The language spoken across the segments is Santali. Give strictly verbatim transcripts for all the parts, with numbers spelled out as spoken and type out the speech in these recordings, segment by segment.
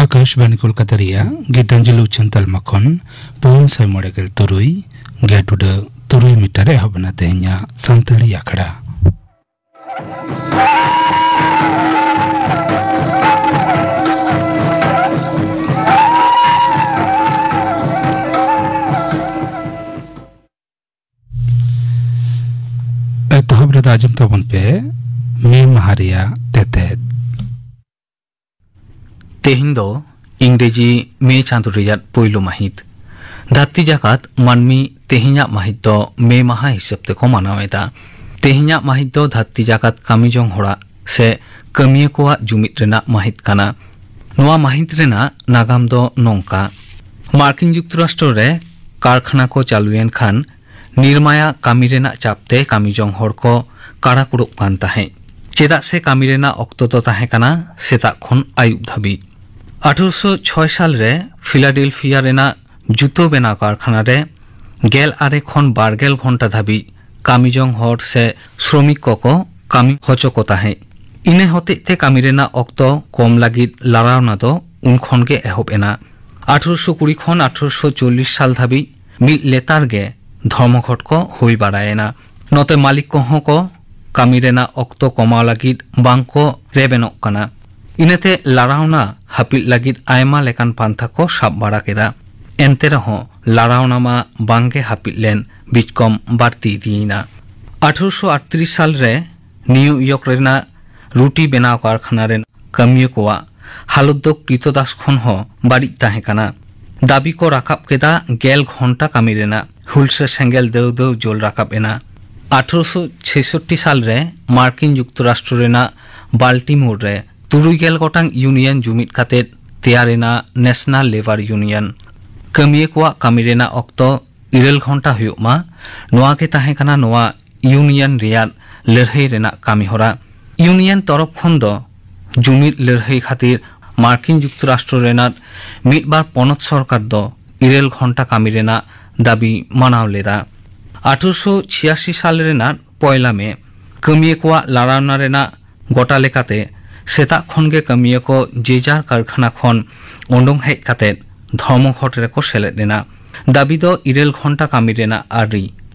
ᱟᱠᱟᱥᱵᱟᱬᱤ ᱠᱳᱞᱠᱟᱛᱟ ᱨᱮᱭᱟᱜ ᱜᱤᱛᱟᱧᱡᱚᱞᱤ ᱩᱪᱷᱟᱹᱱ ᱛᱟᱞᱢᱟ ᱠᱷᱚᱱ ᱯᱩᱱ ᱥᱟᱭ ᱢᱚᱬᱮ ᱜᱮᱞ ᱛᱩᱨᱩᱭ ᱜᱮᱞ ᱴᱩᱰᱟᱹᱜ ᱛᱩᱨᱩᱭ ᱢᱤᱴᱟᱨ ᱨᱮ ᱮᱦᱚᱵ ᱮᱱᱟ ᱛᱮᱦᱮᱧᱟᱜ ᱥᱟᱱᱛᱟᱲᱤ ᱟᱠᱷᱲᱟ᱾ ᱮᱛᱚᱦᱚᱵ ᱨᱮᱫᱚ ᱟᱸᱡᱚᱢ ᱛᱟᱵᱚᱱ ᱯᱮ ᱢᱮ ᱢᱟᱦᱟ ᱨᱮᱭᱟᱜ ᱛᱮᱛᱮᱫ᱾ ᱛᱮᱦᱮᱧ ᱫᱚ ᱤᱝᱨᱮᱡᱤ ᱢᱮ ᱪᱟᱸᱫᱚ ᱨᱮᱭᱟᱜ ᱯᱳᱭᱞᱳ ᱢᱟᱹᱦᱤᱛ᱾ ᱫᱷᱟᱹᱨᱛᱤ ᱡᱟᱠᱟᱛ ᱢᱟᱹᱱᱢᱤ ᱛᱮᱦᱮᱧᱟᱜ ᱢᱟᱹᱦᱤᱛ ᱫᱚ ᱢᱮ ᱢᱟᱦᱟ ᱦᱤᱥᱟᱹᱵ ᱛᱮᱠᱚ ᱢᱟᱱᱟᱣ ᱮᱫᱟ᱾ ᱛᱮᱦᱮᱧᱟᱜ ᱢᱟᱹᱦᱤᱛ ᱫᱚ ᱫᱷᱟᱹᱨᱛᱤ ᱡᱟᱠᱟᱛ ᱠᱟᱹᱢᱤ ᱡᱚᱝ ᱦᱚᱲᱟᱜ ᱥᱮ ᱠᱟᱹᱢᱤᱭᱟᱹ ᱠᱚᱣᱟᱜ ᱡᱩᱢᱤᱫ ᱨᱮᱱᱟᱜ ᱢᱟᱹᱦᱤᱛ ᱠᱟᱱᱟ᱾ ᱱᱚᱣᱟ ᱢᱟᱹᱦᱤᱛ ᱨᱮᱱᱟᱜ ᱱᱟᱜᱟᱢ ᱫᱚ ᱱᱚᱝᱠᱟ᱾ ᱢᱟᱨᱠᱤᱱ ᱡᱩᱠᱛᱚᱨᱟᱥᱴᱨᱚ ᱨᱮ ᱠᱟᱨᱠᱷᱟᱱᱟ ᱠᱚ ᱪᱟᱹᱞᱩᱭᱮᱱ ᱠᱷᱟᱱ ᱱᱤᱨᱢᱟᱭᱟ ᱠᱟᱹᱢᱤ ᱨᱮᱱᱟᱜ ᱪᱟᱯ ᱛᱮ ᱠᱟᱹᱢᱤ ᱡᱚᱝ ᱦᱚᱲ ᱠᱚ ᱠᱟᱲᱟᱠᱩᱲᱚᱜ ᱠᱟᱱ ᱛᱟᱦᱮᱸᱫ᱾ ᱪᱮᱫᱟᱜ ᱥᱮ ᱠᱟᱹᱢᱤ ᱨᱮᱱᱟᱜ ᱚᱠᱛᱚ ᱫᱚ ᱛᱟᱦᱮᱸ ᱠᱟᱱᱟ ᱥᱮᱛᱟᱜ ᱠᱷᱚᱱ ᱟᱹᱭᱩᱵ ᱫᱷᱟᱹᱵᱤᱡ᱾ ᱟᱴᱷᱨᱚᱥᱚ ᱪᱷᱚᱭ ᱥᱟᱞ ᱨᱮ ᱯᱷᱤᱞᱟᱰᱮᱞᱯᱷᱤᱭᱟ ᱨᱮᱱᱟᱜ ᱡᱩᱛᱟᱹ ᱵᱮᱱᱟᱣ ᱠᱟᱨᱠᱷᱟᱱᱟ ᱨᱮ ᱜᱮᱞ ᱟᱨᱮ ᱠᱷᱚᱱ ᱵᱟᱨ ᱜᱮᱞ ᱜᱷᱚᱱᱴᱟ ᱫᱷᱟᱹᱵᱤᱡ ᱠᱟᱹᱢᱤ ᱡᱚᱝ ᱦᱚᱲ ᱥᱮ ᱥᱨᱚᱢᱤᱠ ᱠᱚᱠᱚ ᱠᱟᱹᱢᱤ ᱦᱚᱪᱚ ᱠᱚ ᱛᱟᱦᱮᱸᱫ᱾ ᱤᱱᱟᱹ ᱦᱚᱛᱮᱡ ᱛᱮ ᱠᱟᱹᱢᱤ ᱨᱮᱱᱟᱜ ᱚᱠᱛᱚ ᱠᱚᱢ ᱞᱟᱹᱜᱤᱫ ᱞᱟᱲᱟᱣᱱᱟ ᱫᱚ ᱩᱱ ᱠᱷᱚᱱ ᱜᱮ ᱮᱦᱚᱵ ᱮᱱᱟ᱾ ᱟᱴᱷᱨᱚᱥᱚ ᱠᱩᱲᱤ ᱠᱷᱚᱱ ᱟᱴᱷᱨᱚᱥᱚ ᱪᱚᱞᱞᱤᱥ ᱥᱟᱞ ᱫᱷᱟᱹᱵᱤᱡ ᱢᱤᱫ ᱞᱮᱛᱟᱲ ᱜᱮ ᱫᱷᱚᱨᱢᱚᱜᱷᱚᱴ ᱠᱚ ᱦᱩᱭ ᱵᱟᱲᱟᱭᱮᱱᱟ᱾ ᱱᱚᱛᱮ ᱢᱟᱹᱞᱤᱠ ᱠᱚᱦᱚᱸ ᱠᱚ ᱠᱟᱹᱢᱤ ᱨᱮᱱᱟᱜ ᱚᱠᱛᱚ ᱠᱚᱢᱟᱣ ᱞᱟᱹᱜᱤᱫ ᱵᱟᱝ ᱠᱚ ᱨᱮᱵᱮᱱᱚᱜ ᱠᱟᱱᱟ᱾ ᱤᱱᱟᱹᱛᱮ ᱞᱟᱲᱟᱣᱱᱟ ᱦᱟᱹᱯᱤᱫ ᱞᱟᱹᱜᱤᱫ ᱟᱭᱢᱟ ᱞᱮᱠᱟᱱ ᱯᱟᱱᱛᱷᱟ ᱠᱚ ᱥᱟᱵ ᱵᱟᱲᱟ ᱠᱮᱫᱟ᱾ ᱮᱱᱛᱮ ᱨᱮᱦᱚᱸ ᱞᱟᱲᱟᱣᱱᱟ ᱢᱟ ᱵᱟᱝ ᱜᱮ ᱦᱟᱹᱯᱤᱫ ᱞᱮᱱ, ᱵᱤᱪᱠᱚᱢ ᱵᱟᱹᱲᱛᱤ ᱤᱫᱤᱭᱮᱱᱟ᱾ ᱟᱴᱷᱨᱚᱥᱚ ᱟᱴᱛᱨᱤᱥ ᱥᱟᱞ ᱨᱮ ᱱᱤᱭᱩ ᱤᱭᱚᱨᱠ ᱨᱮᱱᱟᱜ ᱨᱩᱴᱤ ᱵᱮᱱᱟᱣ ᱠᱟᱨᱠᱷᱟᱱᱟ ᱨᱮᱱ ᱠᱟᱹᱢᱤᱭᱟᱹ ᱠᱚᱣᱟᱜ ᱦᱟᱞᱚᱛ ᱫᱚ ᱠᱨᱤᱛᱚᱫᱟᱥ ᱠᱷᱚᱱ ᱦᱚᱸ ᱵᱟᱹᱲᱤᱡ ᱛᱟᱦᱮᱸ ᱠᱟᱱᱟ᱾ ᱫᱟᱹᱵᱤ ᱠᱚ ᱨᱟᱠᱟᱵ ᱠᱮᱫᱟ ᱜᱮᱞ ᱜᱷᱚᱱᱴᱟ ᱠᱟᱹᱢᱤ ᱨᱮᱱᱟᱜ᱾ ᱦᱩᱞᱥᱟᱹ ᱥᱮᱸᱜᱮᱞ ᱫᱟᱹᱣ ᱫᱟᱹᱣ ᱡᱳᱞ ᱨᱟᱠᱟᱵ ᱮᱱᱟ᱾ ᱟᱴᱷᱨᱚᱥᱚ ᱪᱷᱮᱥᱚᱴᱴᱤ ᱥᱟᱞ ᱨᱮ ᱢᱟᱨᱠᱤᱱ ᱡᱩᱠᱛᱚᱨᱟᱥᱴᱨᱚ ᱨᱮᱱᱟᱜ ᱵᱟᱞᱴᱤᱢᱳᱨ ᱨᱮ ᱛᱩᱨᱩᱭ ᱜᱮᱞ ᱜᱚᱴᱟᱝ ᱤᱭᱩᱱᱤᱭᱚᱱ ᱡᱩᱢᱤᱫ ᱠᱟᱛᱮ ᱛᱮᱭᱟᱨ ᱮᱱᱟ ᱱᱮᱥᱱᱟᱞ ᱞᱮᱵᱟᱨ ᱤᱭᱩᱱᱤᱭᱚᱱ᱾ ᱠᱟᱹᱢᱤᱭᱟᱹ ᱠᱚᱣᱟᱜ ᱠᱟᱹᱢᱤ ᱨᱮᱱᱟᱜ ᱚᱠᱛᱚ ᱤᱨᱟᱹᱞ ᱜᱷᱚᱱᱴᱟ ᱦᱩᱭᱩᱜ ᱢᱟ, ᱱᱚᱣᱟ ᱜᱮ ᱛᱟᱦᱮᱸ ᱠᱟᱱᱟ ᱱᱚᱣᱟ ᱤᱭᱩᱱᱤᱭᱚᱱ ᱨᱮᱭᱟᱜ ᱞᱟᱹᱲᱦᱟᱹᱭ ᱨᱮᱱᱟᱜ ᱠᱟᱹᱢᱤᱦᱚᱨᱟ᱾ ᱤᱭᱩᱱᱤᱭᱚᱱ ᱛᱚᱨᱚᱯ ᱠᱷᱚᱱ ᱫᱚ ᱡᱩᱢᱤᱫ ᱞᱟᱹᱲᱦᱟᱹᱭ ᱠᱷᱟᱹᱛᱤᱨ ᱢᱟᱨᱠᱤᱱ ᱡᱩᱠᱛᱚᱨᱟᱥᱴᱨᱚ ᱨᱮᱱᱟᱜ ᱢᱤᱫ ᱵᱟᱨ ᱯᱚᱱᱚᱛ ᱥᱚᱨᱠᱟᱨ ᱫᱚ ᱤᱨᱟᱹᱞ ᱜᱷᱚᱱᱴᱟ ᱠᱟᱹᱢᱤ ᱨᱮᱱᱟᱜ ᱫᱟᱹᱵᱤ ᱢᱟᱱᱟᱣ ᱞᱮᱫᱟ᱾ ᱟᱴᱷᱨᱚᱥᱚ ᱪᱷᱤᱭᱟᱥᱤ ᱥᱟᱞ ᱨᱮᱱᱟᱜ ᱯᱚᱭᱞᱟ ᱢᱮ ᱠᱟᱹᱢᱤᱭᱟᱹ ᱠᱚᱣᱟᱜ ᱞᱟᱲᱟᱣᱱᱟ ᱨᱮᱱᱟᱜ ᱜᱚᱴᱟ ᱞᱮᱠᱟᱛᱮ ᱥᱮᱛᱟᱜ ᱠᱷᱚᱱ ᱜᱮ ᱠᱟᱹᱢᱤᱭᱟᱹ ᱠᱚ ᱡᱮ ᱡᱟᱨ ᱠᱟᱨᱠᱷᱟᱱᱟ ᱠᱷᱚᱱ ᱩᱰᱩᱝ ᱦᱮᱡ ᱠᱟᱛᱮ ᱫᱷᱚᱨᱢᱚᱜᱷᱚᱴ ᱨᱮᱠᱚ ᱥᱮᱞᱮᱫ ᱞᱮᱱᱟ᱾ ᱫᱟᱹᱵᱤ ᱫᱚ ᱤᱨᱟᱹᱞ ᱜᱷᱚᱱᱴᱟ ᱠᱟᱹᱢᱤ ᱨᱮᱱᱟᱜ ᱟᱹᱨᱤ᱾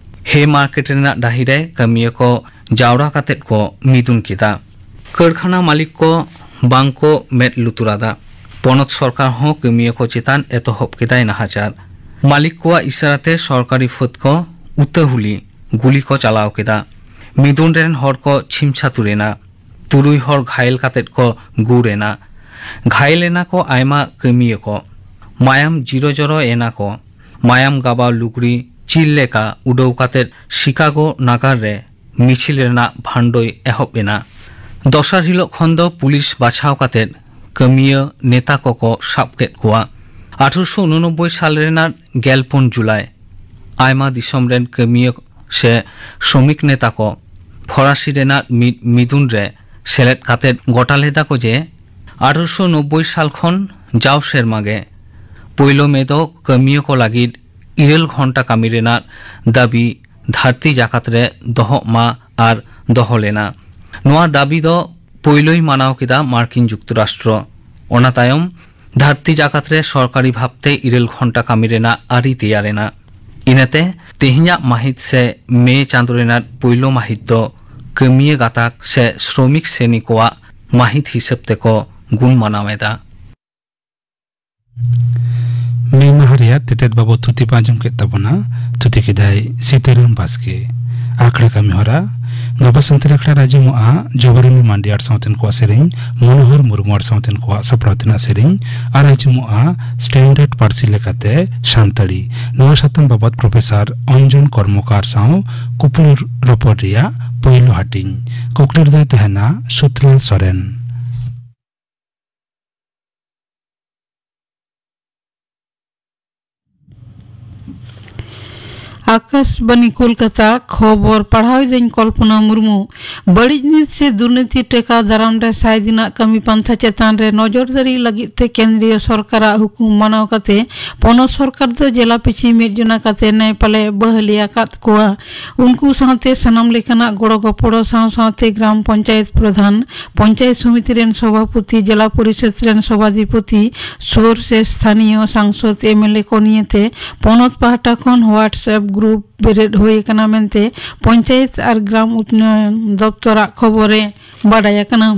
ᱦᱮ ᱢᱟᱨᱠᱮᱴ ᱨᱮᱱᱟᱜ ᱰᱟᱹᱦᱤ ᱨᱮ ᱠᱟᱹᱢᱤᱭᱟᱹ ᱠᱚ ᱡᱟᱣᱨᱟ ᱠᱟᱛᱮ ᱠᱚ ᱢᱤᱫᱩᱱ ᱠᱮᱫᱟ᱾ ᱠᱟᱹᱨᱠᱷᱟᱱᱟ ᱢᱟᱹᱞᱤᱠ ᱠᱚ ᱵᱟᱝ ᱠᱚ ᱢᱮᱫ ᱞᱩᱛᱩᱨ ᱟᱫᱟ᱾ ᱯᱚᱱᱚᱛ ᱥᱚᱨᱠᱟᱨ ᱦᱚᱸ ᱠᱟᱹᱢᱤᱭᱟᱹ ᱠᱚ ᱪᱮᱛᱟᱱ ᱮᱛᱚᱦᱚᱵ ᱠᱮᱫᱟᱭ ᱱᱟᱦᱟᱪᱟᱨ᱾ ᱢᱟᱹᱞᱤᱠ ᱠᱚᱣᱟᱜ ᱤᱥᱟᱨᱟ ᱛᱮ ᱥᱚᱨᱠᱟᱨᱤ ᱯᱷᱟᱹᱫ ᱠᱚ ᱩᱛᱟᱹᱦᱩᱞᱤ ᱜᱩᱞᱤ ᱠᱚ ᱪᱟᱞᱟᱣ ᱠᱮᱫᱟ᱾ ᱢᱤᱫᱩᱱ ᱨᱮᱱ ᱦᱚᱲ ᱠᱚ ᱪᱷᱤᱢ ᱪᱷᱟᱹᱛᱩᱨ ᱮᱱᱟ᱾ ᱛᱩᱨᱩᱭ ᱦᱚᱲ ᱜᱷᱟᱭᱮᱞ ᱠᱟᱛᱮ ᱠᱚ ᱜᱩᱨ ᱮᱱᱟ᱾ ᱜᱷᱟᱭᱮᱞ ᱮᱱᱟ ᱠᱚ ᱟᱭᱢᱟ ᱠᱟᱹᱢᱤᱭᱟᱹ ᱠᱚ᱾ ᱢᱟᱭᱟᱢ ᱡᱤᱨᱚ ᱡᱚᱨᱚ ᱮᱱᱟ ᱠᱚ᱾ ᱢᱟᱭᱟᱢ ᱜᱟᱵᱟᱣ ᱞᱩᱜᱽᱲᱤ ᱪᱤᱞ ᱞᱮᱠᱟ ᱩᱰᱟᱹᱣ ᱠᱟᱛᱮ ᱥᱤᱠᱟᱜᱳ ᱱᱟᱜᱟᱨ ᱨᱮ ᱢᱤᱪᱷᱤᱞ ᱨᱮᱱᱟᱜ ᱵᱷᱟᱱᱰᱳᱭ ᱮᱦᱚᱵ ᱮᱱᱟ᱾ ᱫᱚᱥᱟᱨ ᱦᱤᱞᱳᱜ ᱠᱷᱚᱱ ᱫᱚ ᱯᱩᱞᱤᱥ ᱵᱟᱪᱷᱟᱣ ᱠᱟᱛᱮ ᱠᱟᱹᱢᱤᱭᱟᱹ ᱱᱮᱛᱟ ᱠᱚᱠᱚ ᱥᱟᱵ ᱠᱮᱫ ᱠᱚᱣᱟ᱾ ᱟᱴᱷᱨᱚᱥᱚ ᱩᱱᱚᱱᱚᱵᱵᱳᱭ ᱥᱟᱞ ᱨᱮᱱᱟᱜ ᱜᱮᱞᱯᱩᱱ ᱡᱩᱞᱟᱭ ᱟᱭᱢᱟ ᱫᱤᱥᱚᱢ ᱨᱮᱱ ᱠᱟᱹᱢᱤᱭᱟᱹ ᱥᱮ ᱥᱨᱚᱢᱤᱠ ᱱᱮᱛᱟ ᱠᱚ ᱯᱷᱚᱨᱟᱥᱤ ᱨᱮᱱᱟᱜ ᱢᱤᱫ ᱢᱤᱫᱩᱱ ᱨᱮ ᱥᱮᱞᱮᱫ ᱠᱟᱛᱮ ᱜᱚᱴᱟ ᱞᱮᱫᱟ ᱠᱚ ᱡᱮ ᱟᱴᱷᱨᱚᱥᱚ ᱱᱚᱵᱵᱳᱭ ᱥᱟᱞ ᱠᱷᱚᱱ ᱡᱟᱣ ᱥᱮᱨᱢᱟ ᱜᱮ ᱯᱳᱭᱞᱳ ᱢᱮ ᱫᱚ ᱠᱟᱹᱢᱤᱭᱟᱹ ᱠᱚ ᱞᱟᱹᱜᱤᱫ ᱤᱨᱟᱹᱞ ᱜᱷᱚᱱᱴᱟ ᱠᱟᱹᱢᱤ ᱨᱮᱱᱟᱜ ᱫᱟᱹᱵᱤ ᱫᱷᱟᱹᱨᱛᱤ ᱡᱟᱠᱟᱛ ᱨᱮ ᱫᱚᱦᱚᱜ ᱢᱟ ᱟᱨ ᱫᱚᱦᱚ ᱞᱮᱱᱟ᱾ ᱱᱚᱣᱟ ᱫᱟᱹᱵᱤ ᱫᱚ ᱯᱳᱭᱞᱳᱭ ᱢᱟᱱᱟᱣ ᱠᱮᱫᱟ ᱢᱟᱨᱠᱤᱱ ᱡᱩᱠᱛᱚᱨᱟᱥᱴᱨᱚ᱾ ᱚᱱᱟ ᱛᱟᱭᱚᱢ ᱫᱷᱟᱹᱨᱛᱤ ᱡᱟᱠᱟᱛ ᱨᱮ ᱥᱚᱨᱠᱟᱨᱤ ᱵᱷᱟᱵᱽᱛᱮ ᱤᱨᱟᱹᱞ ᱜᱷᱚᱱᱴᱟ ᱠᱟᱹᱢᱤ ᱨᱮᱱᱟᱜ ᱟᱹᱨᱤ ᱛᱮᱭᱟᱨ ᱮᱱᱟ᱾ ᱤᱱᱟᱹᱛᱮ ᱛᱮᱦᱮᱧᱟᱜ ᱢᱟᱹᱦᱤᱛ ᱥᱮ ᱢᱮ ᱪᱟᱸᱫᱳ ᱨᱮᱱᱟᱜ ᱯᱳᱭᱞᱳ ᱢᱟᱹᱦᱤᱛ ᱫᱚ ᱠᱟᱹᱢᱤᱭᱟᱹ ᱜᱟᱛᱟᱠ ᱥᱮ ᱥᱨᱚᱢᱤᱠ ᱥᱨᱮᱱᱤ ᱠᱚᱣᱟᱜ ᱢᱟᱹᱦᱤᱛ ᱦᱤᱥᱟᱹᱵ ᱛᱮᱠᱚ ᱜᱩᱱ ᱢᱟᱱᱟᱣ ᱮᱫᱟ᱾ ᱢᱤᱫ ᱢᱟᱦᱟ ᱨᱮᱭᱟᱜ ᱛᱮᱛᱮᱫ ᱵᱟᱵᱚᱫ ᱛᱷᱩᱛᱤ ᱯᱮ ᱟᱸᱡᱚᱢ ᱠᱮᱫ ᱛᱟᱵᱚᱱᱟ᱾ ᱛᱷᱩᱛᱤ ᱠᱮᱫᱟᱭ ᱥᱤᱛᱟᱹᱨᱟᱢ ᱵᱟᱥᱠᱮ᱾ ᱟᱠᱷᱲᱟ ᱠᱟᱹᱢᱤ ᱦᱚᱨᱟ᱾ ᱜᱟᱯᱟ ᱥᱟᱱᱛᱟᱲᱤ ᱟᱠᱷᱲᱟ ᱨᱮ ᱟᱸᱡᱚᱢᱚᱜᱼᱟ ᱡᱚᱵᱟᱨᱟᱱᱤ ᱢᱟᱱᱰᱤ ᱟᱨ ᱥᱟᱶᱛᱮᱱ ᱠᱚᱣᱟᱜ ᱥᱮᱨᱮᱧ, ᱢᱚᱱᱳᱦᱚᱨ ᱢᱩᱨᱢᱩ ᱟᱨ ᱥᱟᱶᱛᱮᱱ ᱠᱚᱣᱟᱜ ᱥᱟᱯᱲᱟᱣ ᱛᱮᱱᱟᱜ ᱥᱮᱨᱮᱧ, ᱟᱨ ᱟᱸᱡᱚᱢᱚᱜᱼᱟ ᱥᱴᱮᱱᱰᱟᱨᱰ ᱯᱟᱹᱨᱥᱤ ᱞᱮᱠᱟᱛᱮ ᱥᱟᱱᱛᱟᱲᱤ᱾ ᱱᱚᱣᱟ ᱥᱟᱛᱟᱢ ᱵᱟᱵᱚᱫ ᱯᱨᱚᱯᱷᱮᱥᱚᱨ ᱚᱧᱡᱚᱱ ᱠᱚᱨᱢᱚᱠᱟᱨ ᱥᱟᱶ ᱠᱩᱠᱞᱤ ᱨᱚᱯᱚᱲ ᱨᱮᱭᱟᱜ ᱯᱳᱭᱞᱳ ᱦᱟᱹᱴᱤᱧ᱾ ᱠᱩᱠᱞᱤ ᱨᱮᱫᱚᱭ ᱛᱟᱦᱮᱱᱟ ᱥᱩᱛᱞᱟᱞ ᱥᱚᱨᱮᱱ᱾ ᱟᱠᱟᱥᱵᱟᱱᱤ ᱠᱳᱞᱠᱟᱛᱟ, ᱠᱷᱚᱵᱚᱨ ᱯᱟᱲᱦᱟᱣ ᱮᱫᱟᱹᱧ ᱠᱚᱞᱯᱚᱱᱟ ᱢᱩᱨᱢᱩ᱾ ᱵᱟᱹᱲᱤᱡ ᱱᱤᱛ ᱥᱮ ᱫᱩᱨᱱᱤᱛᱤ ᱴᱮᱠᱟᱣ ᱫᱟᱨᱟᱢ ᱨᱮ ᱥᱟᱭ ᱫᱤᱱᱟᱜ ᱠᱟᱹᱢᱤ ᱯᱟᱱᱛᱷᱟ ᱪᱮᱛᱟᱱ ᱨᱮ ᱱᱚᱡᱚᱨ ᱫᱟᱨᱤ ᱞᱟᱹᱜᱤᱫ ᱛᱮ ᱠᱮᱱᱫᱨᱤᱭᱚ ᱥᱚᱨᱠᱟᱨᱟᱜ ᱦᱩᱠᱩᱢ ᱢᱟᱱᱟᱣ ᱠᱟᱛᱮ ᱯᱚᱱᱚᱛ ᱥᱚᱨᱠᱟᱨ ᱫᱚ ᱡᱮᱞᱟ ᱯᱤᱪᱷᱤ ᱢᱤᱫ ᱡᱚᱱᱟ ᱠᱟᱛᱮ ᱱᱮᱭᱯᱟᱞᱮ ᱵᱟᱹᱦᱟᱹᱞᱤ ᱟᱠᱟᱫ ᱠᱚᱣᱟ᱾ ᱩᱱᱠᱩ ᱥᱟᱶᱛᱮ ᱥᱟᱱᱟᱢ ᱞᱮᱠᱟᱱᱟᱜ ᱜᱚᱲᱚ ᱜᱚᱯᱚᱲᱚ ᱥᱟᱶ ᱥᱟᱶᱛᱮ ᱜᱨᱟᱢ ᱯᱚᱧᱪᱟᱭᱮᱛ ᱯᱨᱚᱫᱷᱟᱱ, ᱯᱚᱧᱪᱟᱭᱮᱛ ᱥᱚᱢᱤᱛᱤ ᱨᱮᱱ ᱥᱚᱵᱷᱟᱯᱚᱛᱤ, ᱡᱮᱞᱟ ᱯᱚᱨᱤᱥᱚᱫ ᱨᱮᱱ ᱥᱚᱵᱷᱟᱫᱤᱯᱚᱛᱤ, ᱥᱳᱨ ᱥᱮ ᱥᱛᱷᱟᱱᱤᱭᱚ ᱥᱟᱝᱥᱚᱫ, ᱮᱢ ᱮᱞ ᱮ ᱠᱚ ᱱᱤᱭᱮᱛᱮ ᱯᱚᱱᱚᱛ ᱯᱟᱦᱴᱟ ᱠᱷᱚᱱ WhatsApp ᱜᱨᱩᱯ ᱵᱮᱨᱮᱫ ᱦᱩᱭ ᱟᱠᱟᱱᱟ ᱢᱮᱱᱛᱮ ᱯᱚᱧᱪᱟᱭᱮᱛ ᱟᱨ ᱜᱨᱟᱢ ᱩᱛᱱᱟᱹᱭᱚᱱ ᱫᱚᱯᱛᱚᱨᱟᱜ ᱠᱷᱚᱵᱚᱨ ᱮ ᱵᱟᱰᱟᱭ ᱟᱠᱟᱱᱟ᱾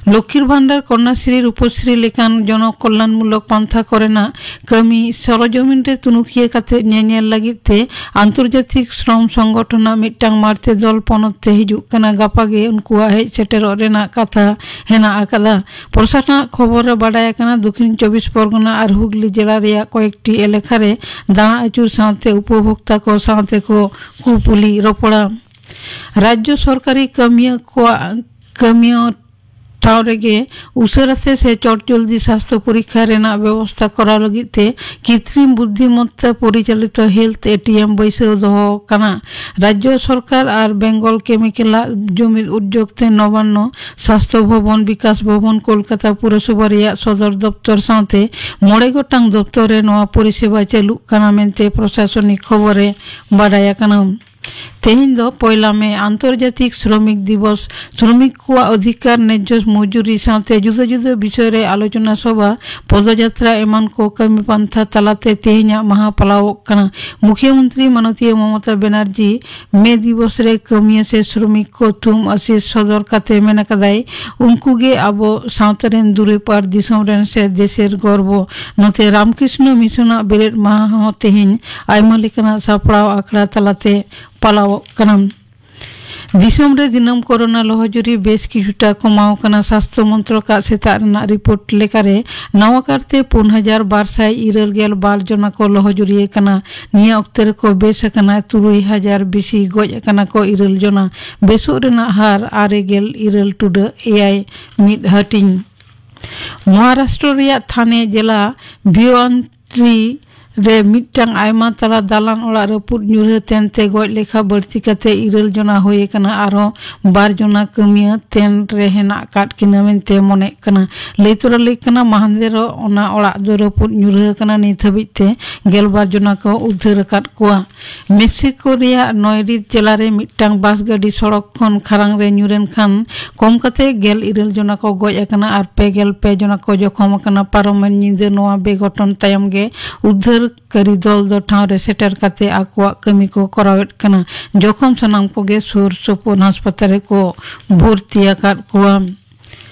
ᱞᱚᱠᱠᱷᱤᱨ ᱵᱷᱟᱱᱰᱟᱨ, ᱠᱚᱱᱱᱟᱥᱨᱤ, ᱨᱩᱯᱚᱥᱨᱤ ᱞᱮᱠᱟᱱ ᱡᱚᱱᱚ ᱠᱚᱞᱞᱟᱱ ᱢᱩᱞᱚᱠ ᱯᱟᱱᱛᱷᱟ ᱠᱚᱨᱮᱱᱟᱜ ᱠᱟᱹᱢᱤ ᱥᱚᱨᱚᱡᱚᱢᱤᱱ ᱨᱮ ᱛᱩᱱᱩᱠᱷᱤᱭᱟᱹ ᱠᱟᱛᱮ ᱧᱮᱧᱮᱞ ᱞᱟᱹᱜᱤᱫ ᱛᱮ ᱟᱱᱛᱚᱨᱡᱟᱛᱤᱠ ᱥᱨᱚᱢ ᱥᱚᱝᱜᱚᱴᱷᱚᱱᱟᱜ ᱢᱤᱫᱴᱟᱝ ᱢᱟᱬᱛᱮ ᱫᱚᱞ ᱯᱚᱱᱚᱛ ᱛᱮ ᱦᱤᱡᱩᱜ ᱠᱟᱱᱟ᱾ ᱜᱟᱯᱟ ᱜᱮ ᱩᱱᱠᱩᱣᱟᱜ ᱦᱮᱡ ᱥᱮᱴᱮᱨᱚᱜ ᱨᱮᱱᱟᱜ ᱠᱟᱛᱷᱟ ᱦᱮᱱᱟᱜ ᱟᱠᱟᱫᱟ᱾ ᱯᱨᱚᱥᱟᱥᱚᱱᱟᱜ ᱠᱷᱚᱵᱚᱨ ᱨᱮ ᱵᱟᱰᱟᱭ ᱟᱠᱟᱱᱟ, ᱫᱚᱠᱷᱤᱱ ᱪᱚᱵᱵᱤᱥ ᱯᱚᱨᱜᱚᱱᱟ ᱟᱨ ᱦᱩᱜᱽᱞᱤ ᱡᱮᱞᱟ ᱨᱮᱭᱟᱜ ᱠᱚᱭᱮᱠᱴᱤ ᱮᱞᱟᱠᱟ ᱨᱮ ᱫᱟᱬᱟ ᱟᱹᱪᱩᱨ ᱥᱟᱶᱛᱮ ᱩᱯᱚᱵᱷᱳᱠᱛᱟ ᱠᱚ ᱥᱟᱶᱛᱮ ᱠᱚ ᱠᱩᱯᱩᱞᱤ ᱨᱚᱯᱚᱲᱟ᱾ ᱨᱟᱡᱽᱡᱚ ᱥᱚᱨᱠᱟᱨᱤ ᱠᱟᱹᱢᱤᱭᱟᱹ ᱠᱚᱣᱟᱜ ᱠᱟᱹᱢᱤᱭᱟᱹ ᱴᱷᱟᱶ ᱨᱮᱜᱮ ᱩᱥᱟᱹᱨᱟᱛᱮ ᱥᱮ ᱪᱚᱴᱡᱚᱞᱫᱤ ᱥᱟᱥᱛᱷᱚ ᱯᱚᱨᱤᱠᱷᱟ ᱨᱮᱱᱟᱜ ᱵᱮᱵᱚᱥᱛᱷᱟ ᱠᱚᱨᱟᱣ ᱞᱟᱹᱜᱤᱫ ᱛᱮ ᱠᱤᱛᱨᱤᱢ ᱵᱩᱫᱽᱫᱷᱤᱢᱚᱛᱛᱟ ᱯᱚᱨᱤᱪᱟᱞᱤᱛᱚ ᱦᱮᱞᱛᱷ ᱮ ᱴᱤ ᱮᱢ ᱵᱟᱹᱭᱥᱟᱹᱣ ᱫᱚᱦᱚ ᱟᱠᱟᱱᱟ᱾ ᱨᱟᱡᱽᱡᱚ ᱥᱚᱨᱠᱟᱨ ᱟᱨ ᱵᱮᱝᱜᱚᱞ ᱠᱮᱢᱤᱠᱮᱞᱟᱜ ᱡᱩᱢᱤᱫ ᱩᱫᱽᱡᱳᱜᱽ ᱛᱮ ᱱᱚᱵᱟᱱᱱᱚ ᱥᱟᱥᱛᱷᱚ ᱵᱷᱚᱵᱚᱱ, ᱵᱤᱠᱟᱥ ᱵᱷᱚᱵᱚᱱ, ᱠᱳᱞᱠᱟᱛᱟ ᱯᱩᱨᱚᱥᱚᱵᱷᱟ ᱨᱮᱭᱟᱜ ᱥᱚᱫᱚᱨ ᱫᱚᱯᱛᱚᱨ ᱥᱟᱶᱛᱮ ᱢᱚᱬᱮ ᱜᱚᱴᱟᱝ ᱫᱚᱯᱛᱚᱨ ᱨᱮ ᱱᱚᱣᱟ ᱯᱚᱨᱤᱥᱮᱵᱟ ᱪᱟᱹᱞᱩᱜ ᱠᱟᱱᱟ ᱢᱮᱱᱛᱮ ᱯᱨᱚᱥᱟᱥᱚᱱᱤᱠ ᱠᱷᱚᱵᱚᱨ ᱨᱮ ᱵᱟᱰᱟᱭ ᱟᱠᱟᱱᱟ᱾ ᱛᱮᱦᱮᱧ ᱫᱚ ᱯᱚᱭᱞᱟ ᱢᱮ, ᱟᱱᱛᱚᱨᱡᱟᱛᱤᱠ ᱥᱨᱚᱢᱤᱠ ᱫᱤᱵᱚᱥ᱾ ᱥᱨᱚᱢᱤᱠ ᱠᱚᱣᱟᱜ ᱚᱫᱷᱤᱠᱟᱨ, ᱱᱮᱡᱽᱡᱚ ᱢᱚᱡᱩᱨᱤ ᱥᱟᱶᱛᱮ ᱡᱩᱫᱟᱹ ᱡᱩᱫᱟᱹ ᱵᱤᱥᱚᱭ ᱨᱮ ᱟᱞᱳᱪᱚᱱᱟ ᱥᱚᱵᱷᱟ, ᱯᱚᱫᱚᱡᱟᱛᱨᱟ ᱮᱢᱟᱱ ᱠᱚ ᱠᱟᱹᱢᱤ ᱯᱟᱱᱛᱷᱟ ᱛᱟᱞᱟᱛᱮ ᱛᱮᱦᱮᱧᱟᱜ ᱢᱟᱦᱟ ᱯᱟᱞᱟᱣᱚᱜ ᱠᱟᱱᱟ᱾ ᱢᱩᱠᱷᱭᱟᱹ ᱢᱚᱱᱛᱨᱤ ᱢᱟᱱᱚᱛᱤᱭᱟᱹ ᱢᱚᱢᱚᱛᱟ ᱵᱮᱱᱟᱨᱡᱤ ᱢᱮ ᱫᱤᱵᱚᱥ ᱨᱮ ᱠᱟᱹᱢᱤᱭᱟᱹ ᱥᱮ ᱥᱨᱚᱢᱤᱠ ᱠᱚ ᱛᱷᱩᱢ ᱟᱥᱤᱥ ᱥᱚᱫᱚᱨ ᱠᱟᱛᱮ ᱢᱮᱱ ᱟᱠᱟᱫᱟᱭ, ᱩᱱᱠᱩ ᱜᱮ ᱟᱵᱚ ᱥᱟᱶᱛᱟ ᱨᱮᱱ ᱫᱩᱨᱤᱵᱽ ᱟᱨ ᱫᱤᱥᱚᱢ ᱨᱮᱱ ᱥᱮ ᱫᱮᱥᱮᱨ ᱜᱚᱨᱵᱚ᱾ ᱱᱚᱛᱮ ᱨᱟᱢᱠᱨᱤᱥᱱᱚ ᱢᱤᱥᱚᱱᱟᱜ ᱵᱮᱨᱮᱫ ᱢᱟᱦᱟ ᱦᱚᱸ ᱛᱮᱦᱮᱧ ᱟᱭᱢᱟ ᱞᱮᱠᱟᱱᱟᱜ ᱥᱟᱯᱲᱟᱣ ᱟᱠᱷᱲᱟ ᱛᱟᱞᱟᱛᱮ ᱯᱟᱞᱟᱣᱚᱜ ᱠᱟᱱᱟ᱾ ᱫᱤᱥᱚᱢ ᱨᱮ ᱫᱤᱱᱟᱹᱢ ᱠᱳᱨᱳᱱᱟ ᱞᱚᱦᱚᱡᱩᱨᱤ ᱵᱮᱥ ᱠᱤᱪᱷᱩᱴᱟ ᱠᱚᱢᱟᱣ ᱠᱟᱱᱟ᱾ ᱥᱟᱥᱛᱷᱚ ᱢᱚᱱᱛᱨᱚᱠᱟᱜ ᱥᱮᱛᱟᱜ ᱨᱮᱱᱟᱜ ᱨᱤᱯᱳᱨᱴ ᱞᱮᱠᱟᱨᱮ, ᱱᱟᱣᱟ ᱠᱟᱨᱛᱮ ᱯᱩᱱ ᱦᱟᱡᱟᱨ ᱵᱟᱨ ᱥᱟᱭ ᱤᱨᱟᱹᱞ ᱜᱮᱞ ᱵᱟᱨ ᱡᱚᱱᱟ ᱠᱚ ᱞᱚᱦᱚᱡᱩᱨᱤ ᱟᱠᱟᱱᱟ᱾ ᱱᱤᱭᱟᱹ ᱚᱠᱛᱮ ᱨᱮᱠᱚ ᱵᱮᱥ ᱟᱠᱟᱱᱟ ᱛᱩᱨᱩᱭ ᱦᱟᱡᱟᱨ ᱵᱮᱥᱤ, ᱜᱚᱡ ᱟᱠᱟᱱᱟ ᱠᱚ ᱤᱨᱟᱹᱞ ᱡᱚᱱᱟ᱾ ᱵᱮᱥᱚᱜ ᱨᱮᱱᱟᱜ ᱦᱟᱨ ᱟᱨᱮ ᱜᱮᱞ ᱤᱨᱟᱹᱞ ᱴᱩᱰᱟᱹᱜ ᱮᱭᱟᱭ ᱢᱤᱫ ᱦᱟᱹᱴᱤᱧ᱾ ᱢᱚᱦᱟᱨᱟᱥᱴᱨᱚ ᱨᱮᱭᱟᱜ ᱛᱷᱟᱱᱮ ᱡᱮᱞᱟ ᱵᱷᱤᱣᱟᱱᱛᱨᱤ ᱨᱮ ᱢᱤᱫᱴᱟᱝ ᱟᱭᱢᱟ ᱛᱟᱞᱟ ᱫᱟᱞᱟᱱ ᱚᱲᱟᱜ ᱨᱟᱹᱯᱩᱫ ᱧᱩᱨᱦᱟᱹ ᱛᱮᱱ ᱛᱮ ᱜᱚᱡ ᱞᱮᱠᱷᱟ ᱵᱟᱹᱲᱛᱤ ᱠᱟᱛᱮ ᱤᱨᱟᱹᱞ ᱡᱚᱱᱟ ᱦᱩᱭ ᱟᱠᱟᱱᱟ᱾ ᱟᱨᱦᱚᱸ ᱵᱟᱨ ᱡᱚᱱᱟ ᱠᱟᱹᱢᱤᱭᱟᱹ ᱛᱮᱱ ᱨᱮ ᱦᱮᱱᱟᱜ ᱟᱠᱟᱫ ᱠᱤᱱᱟ ᱢᱮᱱᱛᱮ ᱢᱚᱱᱮᱜ ᱠᱟᱱᱟ᱾ ᱞᱟᱹᱭ ᱛᱚᱨᱟ ᱞᱟᱹᱭ ᱠᱟᱱᱟ, ᱢᱟᱦᱟᱱᱫᱮᱨᱚᱜ ᱚᱱᱟ ᱚᱲᱟᱜ ᱫᱚ ᱨᱟᱹᱯᱩᱫ ᱧᱩᱨᱦᱟᱹ ᱟᱠᱟᱱᱟ᱾ ᱱᱤᱛ ᱦᱟᱹᱵᱤᱡ ᱛᱮ ᱜᱮᱞᱵᱟᱨ ᱡᱚᱱᱟ ᱠᱚ ᱩᱫᱽᱫᱷᱟᱹᱨ ᱟᱠᱟᱫ ᱠᱚᱣᱟ᱾ ᱢᱮᱠᱥᱤᱠᱳ ᱨᱮᱭᱟᱜ ᱱᱚᱭᱨᱤᱛ ᱡᱮᱞᱟ ᱨᱮ ᱢᱤᱫᱴᱟᱝ ᱵᱟᱥ ᱜᱟᱹᱰᱤ ᱥᱚᱲᱚᱠ ᱠᱷᱚᱱ ᱠᱷᱟᱨᱟᱝ ᱨᱮ ᱧᱩᱨᱮᱱ ᱠᱷᱟᱱ ᱠᱚᱢ ᱠᱟᱛᱮ ᱜᱮᱞ ᱤᱨᱟᱹᱞ ᱡᱚᱱᱟ ᱠᱚ ᱜᱚᱡ ᱟᱠᱟᱱᱟ ᱟᱨ ᱯᱮ ᱜᱮᱞ ᱯᱮ ᱡᱚᱱᱟ ᱠᱚ ᱡᱚᱠᱷᱚᱢ ᱟᱠᱟᱱᱟ᱾ ᱯᱟᱨᱚᱢᱮᱱ ᱧᱤᱫᱟᱹ ᱱᱚᱣᱟ ᱵᱮᱜᱷᱚᱴᱚᱱ ᱛᱟᱭᱚᱢ ᱜᱮ ᱩᱫᱽᱫᱷᱟᱹᱨ ᱠᱟᱹᱨᱤ ᱫᱚᱞ ᱫᱚ ᱴᱷᱟᱶ ᱨᱮ ᱥᱮᱴᱮᱨ ᱠᱟᱛᱮ ᱟᱠᱚᱣᱟᱜ ᱠᱟᱹᱢᱤ ᱠᱚ ᱠᱚᱨᱟᱣᱮᱫ ᱠᱟᱱᱟ᱾ ᱡᱚᱠᱷᱚᱢ ᱥᱟᱱᱟᱢ ᱠᱚᱜᱮ ᱥᱩᱨ ᱥᱩᱯᱩᱨ ᱦᱟᱥᱯᱟᱛᱟᱞ ᱨᱮᱠᱚ ᱵᱷᱚᱨᱛᱤ ᱟᱠᱟᱫ ᱠᱚᱣᱟ᱾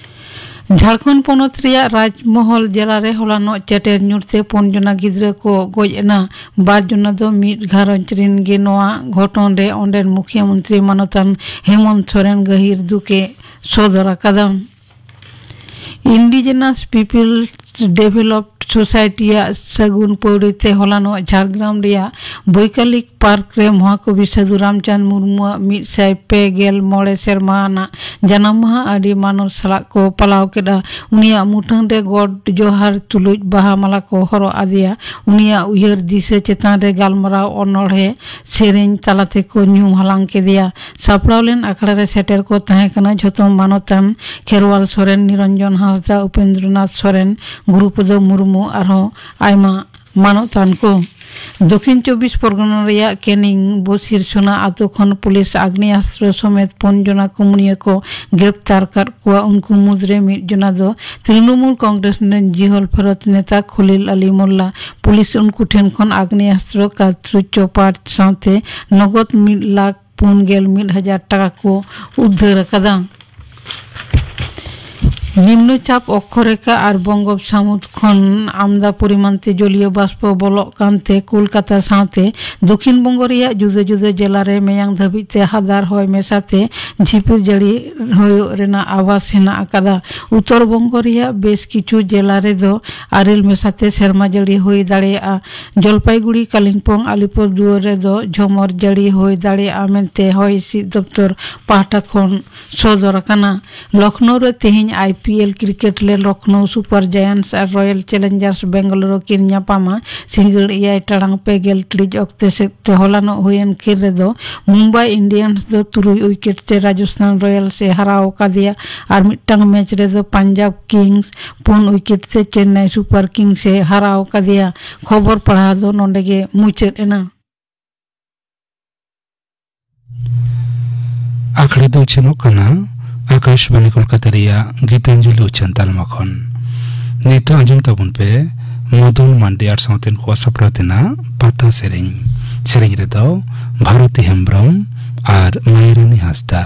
ᱡᱷᱟᱲᱠᱷᱚᱸᱰ ᱯᱚᱱᱚᱛ ᱨᱮᱭᱟᱜ ᱨᱟᱡᱽᱢᱚᱦᱚᱞ ᱡᱮᱞᱟ ᱨᱮ ᱦᱚᱞᱟᱱᱚᱜ ᱪᱮᱴᱮᱨ ᱧᱩᱨ ᱛᱮ ᱯᱩᱱ ᱡᱚᱱᱟ ᱜᱤᱫᱽᱨᱟᱹ ᱠᱚ ᱜᱚᱡ ᱮᱱᱟ᱾ ᱵᱟᱨ ᱡᱚᱱᱟ ᱫᱚ ᱢᱤᱫ ᱜᱷᱟᱨᱚᱸᱡᱽ ᱨᱮᱱ ᱜᱮ᱾ ᱱᱚᱣᱟ ᱜᱷᱚᱴᱚᱱ ᱨᱮ ᱚᱸᱰᱮᱱ ᱢᱩᱠᱷᱤᱭᱟᱹ ᱢᱚᱱᱛᱨᱤ ᱢᱟᱱᱚᱛᱟᱱ ᱦᱮᱢᱚᱱᱛ ᱥᱚᱨᱮᱱ ᱜᱟᱹᱦᱤᱨ ᱫᱩᱠ ᱮ ᱥᱚᱫᱚᱨ ᱟᱠᱟᱫᱟ᱾ Indigenous People Developed Society ᱟᱜ ᱥᱟᱹᱜᱩᱱ ᱯᱟᱹᱣᱲᱤ ᱛᱮ ᱦᱚᱞᱟᱱᱚᱜ ᱡᱷᱟᱲᱜᱨᱟᱢ ᱨᱮᱭᱟᱜ ᱵᱳᱭᱠᱟᱞᱤᱠ ᱯᱟᱨᱠ ᱨᱮ ᱢᱚᱦᱟᱠᱚᱵᱤ ᱥᱟᱹᱫᱷᱩ ᱨᱟᱢᱪᱟᱸᱫᱽ ᱢᱩᱨᱢᱩᱣᱟᱜ ᱢᱤᱫ ᱥᱟᱭ ᱯᱮ ᱜᱮᱞ ᱢᱚᱬᱮ ᱥᱮᱨᱢᱟ ᱟᱱᱟᱜ ᱡᱟᱱᱟᱢ ᱢᱟᱦᱟ ᱟᱹᱰᱤ ᱢᱟᱱᱚᱛ ᱥᱟᱞᱟᱜ ᱠᱚ ᱯᱟᱞᱟᱣ ᱠᱮᱫᱟ᱾ ᱩᱱᱤᱭᱟᱜ ᱢᱩᱴᱷᱟᱹᱱ ᱨᱮ ᱜᱚᱰ ᱡᱚᱦᱟᱨ ᱛᱩᱞᱩᱡ ᱵᱟᱦᱟ ᱢᱟᱞᱟ ᱠᱚ ᱦᱚᱨᱚᱜ ᱟᱫᱮᱭᱟ᱾ ᱩᱱᱤᱭᱟᱜ ᱩᱭᱦᱟᱹᱨ ᱫᱤᱥᱟᱹ ᱪᱮᱛᱟᱱ ᱨᱮ ᱜᱟᱞᱢᱟᱨᱟᱣ, ᱚᱱᱚᱬᱦᱮ, ᱥᱮᱨᱮᱧ ᱛᱟᱞᱟ ᱛᱮᱠᱚ ᱧᱩᱢ ᱦᱟᱞᱟᱝ ᱠᱮᱫᱮᱭᱟ᱾ ᱥᱟᱯᱲᱟᱣ ᱞᱮᱱ ᱟᱠᱷᱲᱟ ᱨᱮ ᱥᱮᱴᱮᱨ ᱠᱚ ᱛᱟᱦᱮᱸ ᱠᱟᱱᱟ ᱡᱷᱚᱛᱚ ᱢᱟᱱᱚᱛᱟᱱ ᱠᱷᱮᱨᱣᱟᱞ ᱥᱚᱨᱮᱱ, ᱱᱤᱨᱚᱧᱡᱚᱱ ᱦᱟᱸᱥᱫᱟ, ᱩᱯᱮᱱᱫᱨᱚᱱᱟᱛᱷ ᱥᱚᱨᱮᱱ, ᱜᱩᱨᱩᱯᱚᱫᱚ ᱢᱩᱨᱢᱩ, ᱟᱨᱦᱚᱸ ᱟᱭᱢᱟ ᱢᱟᱱᱚᱛᱟᱱ ᱠᱚ᱾ ᱫᱚᱠᱷᱤᱱ ᱪᱚᱵᱵᱤᱥ ᱯᱚᱨᱜᱚᱱᱟ ᱨᱮᱭᱟᱜ ᱠᱮᱱᱤᱝ ᱵᱚᱥᱤᱨ ᱥᱳᱱᱟ ᱟᱛᱳ ᱠᱷᱚᱱ ᱯᱩᱞᱤᱥ ᱟᱜᱽᱱᱮᱭᱟᱥᱛᱨᱚ ᱥᱚᱢᱮᱛ ᱯᱩᱱ ᱡᱚᱱᱟ ᱠᱩᱢᱲᱤᱭᱟᱹ ᱠᱚ ᱜᱨᱮᱯᱛᱟᱨ ᱟᱠᱟᱫ ᱠᱚᱣᱟ᱾ ᱩᱱᱠᱩ ᱢᱩᱫᱽᱨᱮ ᱢᱤᱫ ᱡᱚᱱᱟ ᱫᱚ ᱛᱨᱤᱱᱚᱢᱩᱞ ᱠᱚᱝᱜᱨᱮᱥ ᱨᱮᱱ ᱡᱤᱦᱚᱞ ᱯᱷᱮᱨᱚᱛ ᱱᱮᱛᱟ ᱠᱷᱚᱞᱤᱞ ᱟᱞᱤ ᱢᱳᱞᱞᱟ᱾ ᱯᱩᱞᱤᱥ ᱩᱱᱠᱩ ᱴᱷᱮᱱ ᱠᱷᱚᱱ ᱟᱜᱽᱱᱮᱭᱟᱥᱛᱨᱚ, ᱠᱟᱨᱛᱩᱡᱽ, ᱪᱚᱯᱟᱨ ᱥᱟᱶᱛᱮ ᱱᱚᱜᱚᱫ ᱢᱤᱫ ᱞᱟᱠᱷ ᱯᱩᱱ ᱜᱮᱞ ᱢᱤᱫ ᱦᱟᱡᱟᱨ ᱴᱟᱠᱟ ᱠᱚ ᱩᱫᱽᱫᱷᱟᱹᱨ ᱟᱠᱟᱫᱟ᱾ ᱱᱤᱢᱱᱚ ᱪᱟᱯ ᱚᱠᱠᱷᱚᱨᱮᱠᱷᱟ ᱟᱨ ᱵᱚᱝᱜᱳᱯ ᱥᱟᱹᱢᱩᱫ ᱠᱷᱚᱱ ᱟᱢᱫᱟ ᱯᱚᱨᱤᱢᱟᱱ ᱛᱮ ᱡᱚᱞᱤᱭᱚ ᱵᱟᱥᱯᱚ ᱵᱚᱞᱚᱜ ᱠᱟᱱᱛᱮ ᱠᱳᱞᱠᱟᱛᱟ ᱥᱟᱶᱛᱮ ᱫᱚᱠᱷᱤᱱ ᱵᱚᱝᱜᱚ ᱨᱮᱭᱟᱜ ᱡᱩᱫᱟᱹ ᱡᱩᱫᱟᱹ ᱡᱮᱞᱟ ᱨᱮ ᱢᱮᱭᱟᱝ ᱫᱷᱟᱹᱵᱤᱡ ᱛᱮ ᱦᱟᱫᱟᱨ ᱦᱚᱭ ᱢᱮᱥᱟᱛᱮ ᱡᱷᱤᱯᱤᱨ ᱡᱟᱹᱲᱤ ᱦᱩᱭᱩᱜ ᱨᱮᱱᱟᱜ ᱟᱵᱷᱟᱥ ᱦᱮᱱᱟᱜ ᱟᱠᱟᱫᱟ᱾ ᱩᱛᱛᱚᱨ ᱵᱚᱝᱜᱚ ᱨᱮᱭᱟᱜ ᱵᱮᱥ ᱠᱤᱪᱷᱩ ᱡᱮᱞᱟ ᱨᱮᱫᱚ ᱟᱨᱮᱞ ᱢᱮᱥᱟᱛᱮ ᱥᱮᱨᱢᱟ ᱡᱟᱹᱲᱤ ᱦᱩᱭ ᱫᱟᱲᱮᱭᱟᱜᱼᱟ᱾ ᱡᱚᱞᱯᱟᱭᱜᱩᱲᱤ, ᱠᱟᱞᱤᱢᱯᱚᱝ, ᱟᱞᱤᱯᱩᱨᱫᱩᱣᱟᱨ ᱨᱮᱫᱚ ᱡᱷᱚᱢᱚᱨ ᱡᱟᱹᱲᱤ ᱦᱩᱭ ᱫᱟᱲᱮᱭᱟᱜᱼᱟ ᱢᱮᱱᱛᱮ ᱦᱚᱭ ᱦᱤᱸᱥᱤᱫ ᱫᱚᱯᱛᱚᱨ ᱯᱟᱦᱴᱟ ᱠᱷᱚᱱ ᱥᱚᱫᱚᱨ ᱟᱠᱟᱱᱟ᱾ ᱞᱚᱠᱷᱱᱳ ᱨᱮ ᱛᱮᱦᱮᱧ ᱟᱭ ᱯᱤ ᱮᱞ ᱠᱨᱤᱠᱮᱴ ᱞᱮ ᱞᱚᱠᱷᱱᱚᱣ ᱥᱩᱯᱟᱨ ᱡᱟᱭᱟᱱᱴᱥ ᱟᱨ ᱨᱚᱭᱮᱞ ᱪᱮᱞᱮᱧᱡᱟᱨᱥ ᱵᱮᱝᱜᱟᱞᱳᱨ ᱠᱤᱱ ᱧᱟᱯᱟᱢᱟ᱾ ᱥᱤᱸᱜᱟᱹᱲ ᱮᱭᱟᱭ ᱴᱟᱲᱟᱝ ᱯᱮ ᱜᱮᱞ ᱴᱤᱲᱤᱡ ᱚᱠᱛᱮ ᱥᱮᱫ ᱛᱮ ᱦᱚᱞᱟᱱᱚᱜ ᱦᱩᱭᱮᱱ ᱠᱷᱮᱞ ᱨᱮᱫᱚ ᱢᱩᱢᱵᱟᱭ ᱤᱱᱰᱤᱭᱟᱱᱥ ᱫᱚ ᱛᱩᱨᱩᱭ ᱩᱭᱠᱮᱴ ᱛᱮ ᱨᱟᱡᱚᱥᱛᱷᱟᱱ ᱨᱚᱭᱟᱞᱥ ᱮ ᱦᱟᱨᱟᱣ ᱟᱠᱟᱫᱮᱭᱟ ᱟᱨ ᱢᱤᱫᱴᱟᱝ ᱢᱮᱪ ᱨᱮᱫᱚ ᱯᱟᱧᱡᱟᱵᱽ ᱠᱤᱝᱥ ᱯᱩᱱ ᱩᱭᱠᱮᱴ ᱛᱮ ᱪᱮᱱᱱᱟᱭ ᱥᱩᱯᱟᱨ ᱠᱤᱝᱥ ᱮ ᱦᱟᱨᱟᱣ ᱟᱠᱟᱫᱮᱭᱟ᱾ ᱠᱷᱚᱵᱚᱨ ᱯᱟᱲᱦᱟᱣ ᱫᱚ ᱱᱚᱰᱮ ᱜᱮ ᱢᱩᱪᱟᱹᱫ ᱮᱱᱟ᱾ ᱟᱠᱷᱲᱟ ᱫᱚ ᱩᱪᱷᱟᱹᱱᱚᱜ ᱠᱟᱱᱟ ᱟᱠᱟᱥᱵᱟᱬᱤ ᱠᱳᱞᱠᱟᱛᱟ ᱨᱮᱭᱟᱜ ᱜᱤᱛᱟᱧᱡᱚᱞᱤ ᱩᱪᱷᱟᱹᱱ ᱛᱟᱞᱢᱟ ᱠᱷᱚᱱ᱾ ᱱᱤᱛᱚᱜ ᱟᱸᱡᱚᱢ ᱛᱟᱵᱚᱱ ᱯᱮ ᱢᱚᱫᱚᱱ ᱢᱟᱱᱰᱤ ᱟᱨ ᱥᱟᱶᱛᱮᱱ ᱠᱚᱣᱟᱜ ᱥᱟᱯᱲᱟᱣ ᱛᱮᱱᱟᱜ ᱯᱟᱛᱟ ᱥᱮᱨᱮᱧ᱾ ᱥᱮᱨᱮᱧ ᱨᱮᱫᱚ ᱵᱷᱟᱨᱚᱛᱤ ᱦᱮᱢᱵᱽᱨᱚᱢ ᱟᱨ ᱢᱟᱭᱨᱟᱱᱤ ᱦᱟᱸᱥᱫᱟ᱾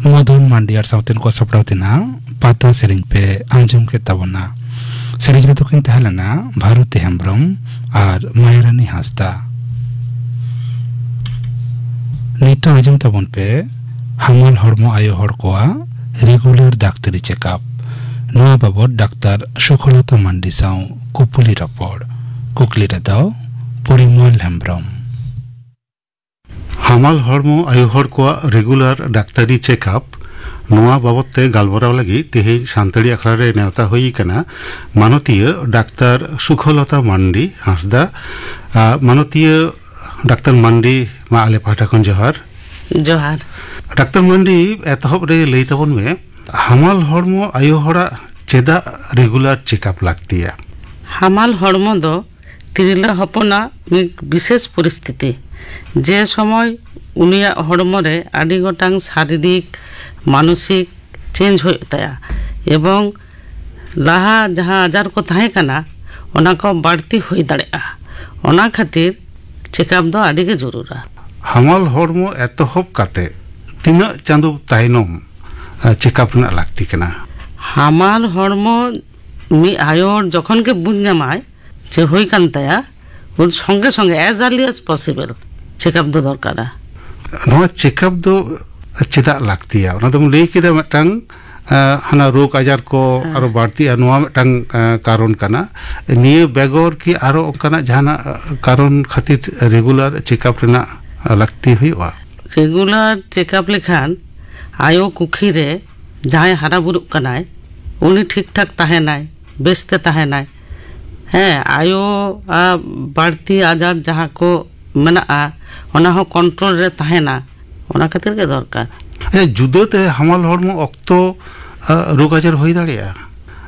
ᱢᱚᱫᱚᱱ ᱢᱟᱱᱰᱤ ᱟᱨ ᱥᱟᱶᱛᱮᱱ ᱠᱚ ᱥᱟᱯᱲᱟᱣ ᱛᱮᱱᱟᱜ ᱯᱟᱛᱟ ᱥᱮᱨᱮᱧ ᱯᱮ ᱟᱸᱡᱚᱢ ᱠᱮᱫ ᱛᱟᱵᱚᱱᱟ᱾ ᱥᱮᱨᱮᱧ ᱨᱮᱫᱚ ᱠᱤᱱ ᱛᱟᱦᱮᱸ ᱞᱮᱱᱟ ᱵᱷᱟᱨᱚᱛᱤ ᱦᱮᱢᱵᱽᱨᱚᱢ ᱟᱨ ᱢᱟᱭᱨᱟᱱᱤ ᱦᱟᱸᱥᱫᱟ᱾ ᱱᱤᱛᱚᱜ ᱟᱸᱡᱚᱢ ᱛᱟᱵᱚᱱ ᱯᱮ ᱦᱟᱢᱟᱞ ᱦᱚᱲᱢᱚ ᱟᱭᱳ ᱦᱚᱲ ᱠᱚᱣᱟᱜ ᱨᱮᱜᱩᱞᱟᱨ ᱰᱟᱠᱛᱟᱨᱤ ᱪᱮᱠᱟᱯ᱾ ᱱᱚᱣᱟ ᱵᱟᱵᱚᱛ ᱰᱟᱠᱛᱟᱨ ᱥᱩᱠᱷᱚᱞᱚᱛᱟ ᱢᱟᱱᱰᱤ ᱥᱟᱶ ᱠᱩᱯᱩᱞᱤ ᱨᱚᱯᱚᱲ᱾ ᱠᱩᱠᱞᱤ ᱨᱮᱫᱚ ᱯᱚᱨᱤᱢᱚᱞ ᱦᱮᱢᱵᱽᱨᱚᱢ᱾ ᱦᱟᱢᱟᱞ ᱦᱚᱲᱢᱚ ᱟᱭᱳ ᱦᱚᱲ ᱠᱚᱣᱟᱜ ᱨᱮᱜᱩᱞᱟᱨ ᱰᱟᱠᱛᱟᱨᱤ ᱪᱮᱠᱟᱯ, ᱱᱚᱣᱟ ᱵᱟᱵᱚᱛ ᱛᱮ ᱜᱟᱞᱢᱟᱨᱟᱣ ᱞᱟᱹᱜᱤᱫ ᱛᱮᱦᱮᱧ ᱥᱟᱱᱛᱟᱲᱤ ᱟᱠᱷᱲᱟ ᱨᱮ ᱱᱮᱣᱛᱟ ᱦᱩᱭ ᱟᱠᱟᱱᱟ ᱢᱟᱱᱚᱛᱤᱭᱟᱹ ᱰᱟᱠᱛᱟᱨ ᱥᱩᱠᱷᱚᱞᱚᱛᱟ ᱢᱟᱱᱰᱤ ᱦᱟᱸᱥᱫᱟ᱾ ᱟᱨ ᱢᱟᱱᱚᱛᱤᱭᱟᱹ ᱰᱟᱠᱛᱟᱨ ᱢᱟᱱᱰᱤ, ᱢᱟ ᱟᱞᱮ ᱯᱟᱦᱴᱟ ᱠᱷᱚᱱ ᱡᱚᱦᱟᱨ᱾ ᱡᱚᱦᱟᱨ᱾ ᱰᱟᱠᱛᱟᱨ ᱢᱟᱱᱰᱤ, ᱮᱛᱚᱦᱚᱵ ᱨᱮ ᱞᱟᱹᱭ ᱛᱟᱵᱚᱱ ᱢᱮ, ᱦᱟᱢᱟᱞ ᱦᱚᱲᱢᱚ ᱟᱭᱳ ᱦᱚᱲᱟᱜ ᱪᱮᱫᱟᱜ ᱨᱮᱜᱩᱞᱟᱨ ᱪᱮᱠᱟᱯ ᱞᱟᱹᱠᱛᱤᱭᱟ? ᱦᱟᱢᱟᱞ ᱦᱚᱲᱢᱚ ᱫᱚ ᱛᱤᱨᱞᱟᱹ ᱦᱚᱯᱚᱱᱟᱜ ᱢᱤᱫ ᱵᱤᱥᱮᱥ ᱯᱚᱨᱤᱥᱛᱷᱤᱛᱤ, ᱡᱮ ᱥᱚᱢᱚᱭ ᱩᱱᱤᱭᱟᱜ ᱦᱚᱲᱢᱚ ᱨᱮ ᱟᱹᱰᱤ ᱜᱚᱴᱟᱝ ᱥᱟᱨᱤᱨᱤᱠ, ᱢᱟᱱᱚᱥᱤᱠ ᱪᱮᱧᱡᱽ ᱦᱩᱭᱩᱜ ᱛᱟᱭᱟ, ᱮᱵᱚᱝ ᱞᱟᱦᱟ ᱡᱟᱦᱟᱸ ᱟᱡᱟᱨ ᱠᱚ ᱛᱟᱦᱮᱸ ᱠᱟᱱᱟ, ᱚᱱᱟ ᱠᱚ ᱵᱟᱹᱲᱛᱤ ᱦᱩᱭ ᱫᱟᱲᱮᱭᱟᱜᱼᱟ᱾ ᱚᱱᱟ ᱠᱷᱟᱹᱛᱤᱨ ᱪᱮᱠᱟᱯ ᱫᱚ ᱟᱹᱰᱤ ᱜᱮ ᱡᱚᱨᱩᱨᱟ᱾ ᱦᱟᱢᱟᱞ ᱦᱚᱲᱢᱚ ᱮᱛᱚᱦᱚᱵ ᱠᱟᱛᱮ ᱛᱤᱱᱟᱹᱜ ᱪᱟᱸᱫᱚ ᱛᱟᱭᱱᱚᱢ, ᱟ, ᱪᱮᱠᱟᱯ ᱨᱮᱱᱟᱜ ᱞᱟᱹᱠᱛᱤ ᱠᱟᱱᱟ? ᱦᱟᱢᱟᱞ ᱦᱚᱲᱢᱚ ᱢᱤᱫ ᱟᱭᱳ ᱦᱚᱲ ᱡᱚᱠᱷᱚᱱ ᱜᱮ ᱵᱩᱡᱽ ᱧᱟᱢᱟᱭ ᱡᱮ ᱦᱩᱭ ᱠᱟᱱ ᱛᱟᱭᱟ, ᱩᱱ ᱥᱚᱸᱜᱮ ᱥᱚᱸᱜᱮ, as early as possible, checkup ᱫᱚ ᱫᱚᱨᱠᱟᱨᱟ᱾ ᱱᱚᱣᱟ ᱪᱮᱠᱟᱯ ᱫᱚ ᱪᱮᱫᱟᱜ ᱞᱟᱹᱠᱛᱤᱭᱟ? ᱚᱱᱟ ᱫᱚᱢ ᱞᱟᱹᱭ ᱠᱮᱫᱟ ᱢᱤᱫᱴᱟᱝ, ᱟ, ᱦᱟᱱᱟ ᱨᱳᱜᱽ ᱟᱡᱟᱨ ᱠᱚ ᱦᱮᱸ᱾ ᱟᱨᱚ ᱵᱟᱹᱲᱛᱤᱜᱼᱟ, ᱱᱚᱣᱟ ᱢᱤᱫᱴᱟᱝ, ᱟ, ᱠᱟᱨᱚᱱ ᱠᱟᱱᱟ᱾ ᱱᱤᱭᱟᱹ ᱵᱮᱜᱚᱨ ᱠᱤ ᱟᱨᱚ ᱚᱱᱠᱟᱱᱟᱜ ᱡᱟᱦᱟᱱᱟᱜ, ᱟ, ᱠᱟᱨᱚᱱ ᱠᱷᱟᱹᱛᱤᱨ ᱨᱮᱜᱩᱞᱟᱨ ᱪᱮᱠᱟᱯ ᱨᱮᱱᱟᱜ, ᱟ, ᱞᱟᱹᱠᱛᱤ ᱦᱩᱭᱩᱜᱼᱟ? ᱨᱮᱜᱩᱞᱟᱨ ᱪᱮᱠᱟᱯ ᱞᱮᱠᱷᱟᱱ ᱟᱭᱳ ᱠᱩᱠᱷᱤ ᱨᱮ ᱡᱟᱦᱟᱸᱭ ᱦᱟᱨᱟ ᱵᱩᱨᱩᱜ ᱠᱟᱱᱟᱭ, ᱩᱱᱤ ᱴᱷᱤᱠ ᱴᱷᱟᱠ ᱛᱟᱦᱮᱱᱟᱭ, ᱵᱮᱥᱛᱮ ᱛᱟᱦᱮᱱᱟᱭ᱾ ᱦᱮᱸ, ᱟᱭᱳ, ᱟ, ᱵᱟᱹᱲᱛᱤ ᱟᱡᱟᱨ ᱡᱟᱦᱟᱸ ᱠᱚ ᱢᱮᱱᱟᱜᱼᱟ, ᱚᱱᱟ ᱦᱚᱸ ᱠᱚᱱᱴᱨᱳᱞ ᱨᱮ ᱛᱟᱦᱮᱱᱟ, ᱚᱱᱟ ᱠᱷᱟᱹᱛᱤᱨ ᱜᱮ ᱫᱚᱨᱠᱟᱨ᱾ ᱟᱪᱪᱷᱟ, ᱡᱩᱫᱟᱹᱛᱮ ᱦᱟᱢᱟᱞ ᱦᱚᱲᱢᱚ ᱚᱠᱛᱚ, ᱟ, ᱨᱳᱜᱽ ᱟᱡᱟᱨ ᱦᱩᱭ ᱫᱟᱲᱮᱭᱟᱜᱼᱟ,